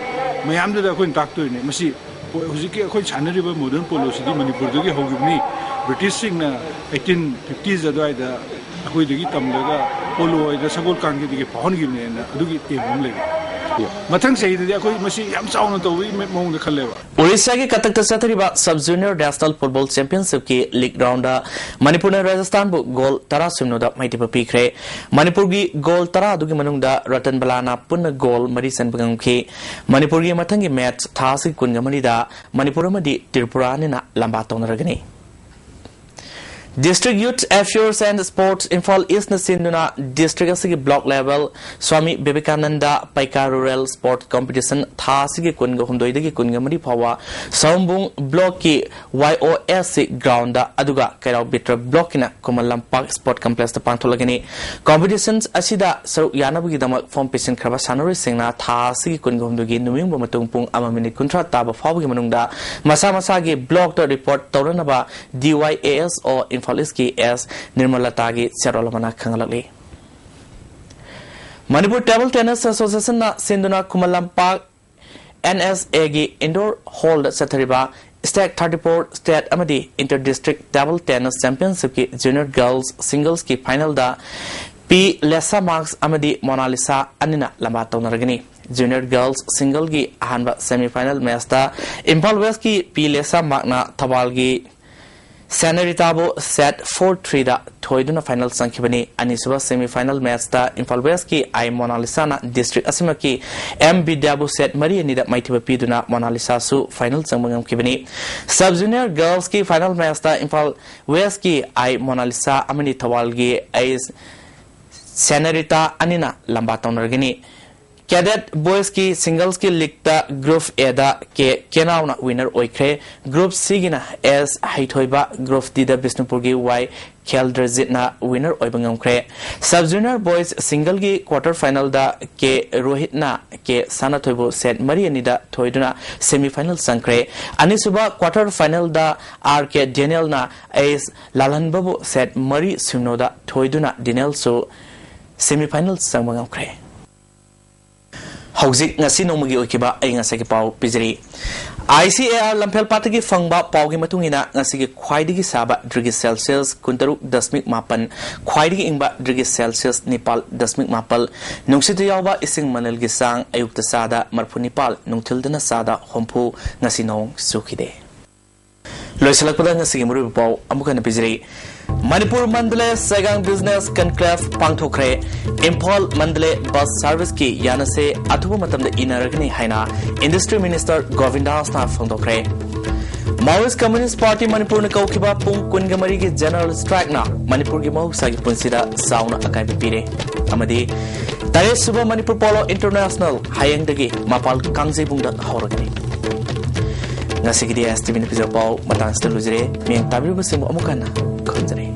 ꯃꯌꯥꯝꯗꯨꯗ ꯑꯩꯈꯣꯏꯅ ꯇꯥꯛꯇꯣꯏꯅꯦ꯫ ꯃꯁꯤ ꯄꯣ-, ꯍꯧꯖꯤꯛꯀꯤ ꯑꯩꯈꯣꯏꯅ ꯁꯥꯟꯅꯔꯤꯕ ꯃꯣꯗꯔꯟ ꯄꯣꯂꯣꯁꯤꯗꯤ ꯃꯅꯤꯄꯨꯔꯗꯒꯤ ꯍꯧꯈꯤꯕꯅꯤ꯫ ꯕ꯭ꯔꯤꯇꯤꯁꯁꯤꯡꯅ ꯑꯩꯠꯇꯤꯟ ꯐꯤꯐꯇꯤꯁ ꯑꯗꯨꯋꯥꯏꯗ ꯑꯩꯈꯣꯏꯗꯒꯤ ꯇꯝꯂꯒ ꯄꯣꯂꯣ ꯍꯥꯏꯗ ꯁꯒꯣꯜ ꯀꯥꯡꯖꯩꯗꯒꯤ ꯐꯥꯎꯍꯟꯈꯤꯕꯅꯦꯅ ꯑꯗꯨꯒꯤ ꯑꯦꯝ ꯑꯃ ꯂꯩ꯫ ꯃꯊꯪ ꯆꯍꯤꯗꯗꯤ ꯑꯩꯈꯣꯏ ꯃꯁꯤ ꯌꯥꯝ ꯆꯥꯎꯅ ꯇꯧꯕꯒꯤ ꯃꯑꯣꯡꯗ ꯈꯜꯂꯦꯕ꯫ ꯎꯔꯤꯁꯥꯒꯤ ꯀꯇꯛꯇ ꯆꯠꯊꯔꯤꯕ ꯁꯕ ꯖꯨꯅꯤꯌꯔ ꯅꯦꯁꯅꯦꯜ ꯐꯨꯠꯕꯣꯜ ꯆꯦꯝꯄꯤꯌꯟꯁꯤꯞꯀꯤ ꯂꯤꯒ ꯔꯥꯎꯟꯗ ꯃꯅꯤꯄꯨꯔꯅ ꯔꯥꯖꯁꯊꯥꯟꯕꯨ ꯒꯣꯜ ꯇꯔꯥ ꯁꯤꯅꯣꯗ ꯃꯥꯏꯊꯤꯕ ꯄꯤꯈ꯭ꯔꯦ꯫ ꯃꯅꯤꯄꯨꯔꯒꯤ ꯒꯣꯜ ꯇꯔꯥ ꯑꯗꯨꯒꯤ ꯃꯅꯨꯡꯗ ꯔꯇꯟ ꯕꯂꯥꯅ ꯄꯨꯟꯅ ꯒꯣꯜ ꯃꯔꯤ ꯆꯟꯕ ꯉꯝꯈꯤ꯫ ꯃꯅꯤꯄꯨꯔꯒꯤ ꯃꯊꯪꯒꯤ ꯃꯦꯠꯆ ꯊꯥ ꯑꯁꯤꯒꯤ ꯀꯨꯟꯒ ꯃꯔꯤꯗ ꯃꯅꯤꯄꯨꯔ ꯑꯃꯗꯤ ꯇ꯭ꯔꯤꯄꯨꯔꯥ ꯑꯅꯤꯅ ꯂꯝꯕꯥ ꯇꯧꯅꯔꯒꯅꯤ꯫ District Youth Affairs and Sports Imphal East ꯅ ꯁꯤꯟꯗꯨꯅ district ꯑꯁꯤꯒꯤ block level Swami Vivekananda Paika Rural Sport Competition ꯊꯥ ꯑꯁꯤꯒꯤ ꯀꯨꯟꯒ ꯍꯨꯝꯗꯣꯏꯗꯒꯤ ꯀꯨꯟꯒ ꯃꯔꯤ ꯐꯥꯎꯕ ꯁꯑꯣꯝꯕꯨꯡ block ꯀꯤ Y O S C ground ꯗ ꯑꯗꯨꯒ ꯀꯩꯔꯥꯎ ꯕꯤꯇ꯭ꯔ block ꯀꯤꯅ Khuman Lampak Sport Complex ꯇ ꯄꯥꯡꯊꯣꯛꯂꯒꯅꯤ꯫ Competition ꯑꯁꯤꯗ ꯁꯔꯨꯛ ꯌꯥꯅꯕꯒꯤꯗꯃꯛ form ꯄꯤꯁꯤꯟꯈ꯭ꯔꯕ ꯁꯥꯟꯅꯔꯣꯏꯁꯤꯡꯅ ꯊꯥ ꯑꯁꯤꯒꯤ ꯀꯨꯟꯒ ꯍꯨꯝꯗꯣꯏꯒꯤ ꯅꯨꯃꯤꯠ ꯌꯨꯡꯕ ꯃꯇꯨꯡ ꯄꯨꯡ ꯑꯃ ꯃꯤꯅꯤꯠ ꯀꯨꯟꯊ꯭ꯔꯥ ꯇꯥꯕ ꯐꯥꯎꯕꯒꯤ ꯃꯅꯨꯡꯗ ꯃꯁꯥ ꯃꯁꯥꯒꯤ block ꯇ report ꯇꯧꯅꯅꯕ D Y A S O Imphal East ꯀꯤ S ꯅꯤꯔꯃꯂꯇꯥꯒꯤ ꯆꯦꯔꯣꯜ ꯑꯃꯅ ꯈꯪꯍꯜꯂꯛꯂꯤ꯫ ꯃꯅꯤꯄꯨꯔ Table Tennis Association ꯅ ꯁꯤꯟꯗꯨꯅ Khuman Lampak N S A ꯒꯤ indoor hall ꯗ ꯆꯠꯊꯔꯤꯕ State thirty four state ꯑꯃꯗꯤ inter district table tennis championship ꯀꯤ junior girls singles ꯀꯤ final ꯗ P Lesa Marks ꯑꯃꯗꯤ Monalisa ꯑꯅꯤꯅ ꯂꯝꯕꯥ ꯇꯧꯅꯔꯒꯅꯤ꯫ Junior girls single ꯒꯤ ꯑꯍꯥꯟꯕ semi final match ꯇ ꯏꯝꯐꯥꯜ West ꯀꯤ P Lesa Mark ꯅ ꯊꯧꯕꯥꯜꯒꯤ ꯁꯦꯅꯔꯤꯇꯥꯕꯨ set four three ꯗ ꯊꯣꯏꯗꯨꯅ final ꯆꯪꯈꯤꯕꯅꯤ꯫ ꯑꯅꯤꯁꯨꯕ semi final match ꯇ ꯏꯝꯐꯥꯜ West ꯀꯤ I Monalisa ꯅ district ꯑꯁꯤꯃꯛꯀꯤ M ꯕꯤꯗ꯭ꯌꯥꯕꯨ set ꯃꯔꯤ ꯑꯅꯤꯗ ꯃꯥꯏꯊꯤꯕ ꯄꯤꯗꯨꯅ Monalisa ꯁꯨ final ꯆꯪꯕ ꯉꯝꯈꯤꯕꯅꯤ꯫ Sub junior girls ꯀꯤ final match ꯇ ꯏꯝꯐꯥꯜ West ꯀꯤ I Monalisa ꯑꯃꯗꯤ ꯊꯧꯕꯥꯜꯒꯤ ꯑꯩ ꯁꯦꯅꯔꯤꯇꯥ ꯑꯅꯤꯅ ꯂꯝꯕꯥ ꯇꯧꯅꯔꯒꯅꯤ꯫ Cadet boys ꯀꯤ singles ꯀꯤ league ꯇ group A the K ꯀꯦꯅꯥꯎꯅ winner ꯑꯣꯏꯈ꯭ꯔꯦ꯫ Group C ꯒꯤꯅ S ꯍꯩꯊꯣꯏꯕ, group D ꯗ ꯕꯤꯁꯅꯨꯄꯨꯔꯒꯤ Y ꯈꯦꯜꯗ꯭ꯔꯖꯤꯠꯅ winner ꯑꯣꯏꯕ ꯉꯝꯈ꯭ꯔꯦ꯫ Sub junior boys single ꯒꯤ quarter final ꯗ K ꯔꯣꯍꯤꯠꯅ K ꯁꯅꯥꯊꯣꯏꯕꯨ set ꯃꯔꯤ ꯑꯅꯤꯗ ꯊꯣꯏꯗꯨꯅ semi final ꯆꯪꯈ꯭ꯔꯦ꯫ ꯑꯅꯤꯁꯨꯕ quarter final ꯗ R K ꯗꯦꯅꯤꯌꯦꯜꯅ S ꯂꯥꯜꯍꯟꯕꯕꯨ set ꯃꯔꯤ ꯁꯤꯅꯣꯗ ꯊꯣꯏꯗꯨꯅ ꯗꯦꯅꯤꯌꯦꯜꯁꯨ semi final ꯆꯪꯕ ꯉꯝꯈ꯭ꯔꯦ꯫ ꯍꯧꯖꯤꯛ ꯉꯁꯤ ꯅꯣꯡꯃꯒꯤ ꯑꯣꯏꯈꯤꯕ ꯑꯏꯪ ꯑꯁꯥꯒꯤ ꯄꯥꯎ ꯄꯤꯖꯔꯤ꯫ ICAR ꯂꯝꯐꯦꯜꯄꯥꯠꯇꯒꯤ ꯐꯪꯕ ꯄꯥꯎꯒꯤ ꯃꯇꯨꯡ ꯏꯟꯅ, ꯉꯁꯤꯒꯤ ꯈ꯭ꯋꯥꯏꯗꯒꯤ ꯁꯥꯕ ꯗꯤꯒ꯭ꯔꯤ ꯁꯦꯜꯁꯤꯌꯁ ꯀꯨꯟꯇꯔꯨꯛ ꯗꯁꯃꯤꯛ ꯃꯥꯄꯟ, ꯈ꯭ꯋꯥꯏꯗꯒꯤ ꯏꯪꯕ ꯗꯤꯒ꯭ꯔꯤ ꯁꯦꯜꯁꯤꯌꯁ ꯅꯤꯄꯥꯜ ꯗꯁꯃꯤꯛ ꯃꯥꯄꯜ, ꯅꯨꯡꯁꯤꯠꯇ ꯌꯥꯎꯕ ꯏꯁꯤꯡ ꯃꯅꯤꯜꯒꯤ ꯆꯥꯡ ꯑꯌꯨꯛꯇ ꯆꯥꯗ ꯃꯔꯐꯨ ꯅꯤꯄꯥꯜ, ꯅꯨꯡꯊꯤꯜꯗꯅ ꯆꯥꯗ ꯍꯨꯝꯐꯨ꯫ ꯉꯁꯤ ꯅꯣꯡ ꯆꯨꯈꯤꯗꯦ꯫ ꯂꯣꯏꯁꯤꯜꯂꯛꯄꯗ ꯉꯁꯤꯒꯤ ꯃꯔꯨꯑꯣꯏꯕ ꯄꯥꯎ ꯑꯃꯨꯛ ꯍꯟꯅ ꯄꯤꯖꯔꯤ꯫ Manipur Mandalay ꯁꯦꯒꯥꯡ business ꯀꯟꯀ꯭ꯂꯦꯚ ꯄꯥꯡꯊꯣꯛꯈ꯭ꯔꯦ꯫ Imphal Mandalay bus ꯁꯥꯔꯚꯤꯁꯀꯤ ꯌꯥꯅꯁꯦ ꯑꯊꯨꯕ ꯃꯇꯝꯗ ꯏꯅꯔꯒꯅꯤ ꯍꯥꯏꯅ ꯏꯟꯗꯁꯇ꯭ꯔꯤ ꯃꯤꯅꯤꯁꯇꯔ ꯒꯣꯕꯤꯟꯗꯥꯁꯅ ꯐꯣꯡꯗꯣꯛꯈ꯭ꯔꯦ꯫ ꯃꯥꯋꯣꯏꯁ ꯀꯝꯌꯨꯅꯤꯁ ꯄꯥꯔꯇꯤ ꯃꯅꯤꯄꯨꯔꯅ ꯀꯧꯈꯤꯕ ꯄꯨꯡ ꯀꯨꯟꯒ ꯃꯔꯤꯒꯤ ꯖꯦꯅꯔꯦꯜ ꯁ꯭ꯇ꯭ꯔꯥꯏꯛꯅ ꯃꯅꯤꯄꯨꯔꯒꯤ ꯃꯍꯧꯁꯥꯒꯤ ꯄꯨꯟꯁꯤꯗ ꯆꯥꯎꯅ ꯑꯀꯥꯏꯕ ꯄꯤꯔꯦ꯫ ꯑꯃꯗꯤ ꯇꯔꯦꯠ ꯁꯨꯕ ꯃꯅꯤꯄꯨꯔ ꯄꯣꯂꯣ ꯏꯟꯇꯔꯅꯦꯁꯅꯦꯜ ꯍꯌꯦꯡꯗꯒꯤ ꯃꯄꯥꯜ ꯀꯥꯡꯖꯩꯕꯨꯡꯗ ꯍꯧꯔꯒꯅꯤ꯫ ꯉꯁꯤꯒꯤꯗꯤ STVꯅ ꯄꯤꯖꯕ ꯄꯥꯎ ꯃꯇꯥꯡꯁꯤꯗ ꯂꯣꯏꯖꯔꯦ꯫ ꯃꯤꯠꯌꯦꯡ ꯇꯥꯕꯤꯔꯤꯕꯁꯤꯡꯕꯨ ꯑꯃꯨꯛ ꯍꯟꯅ ꯈꯨꯔꯨꯝꯖꯔꯤ꯫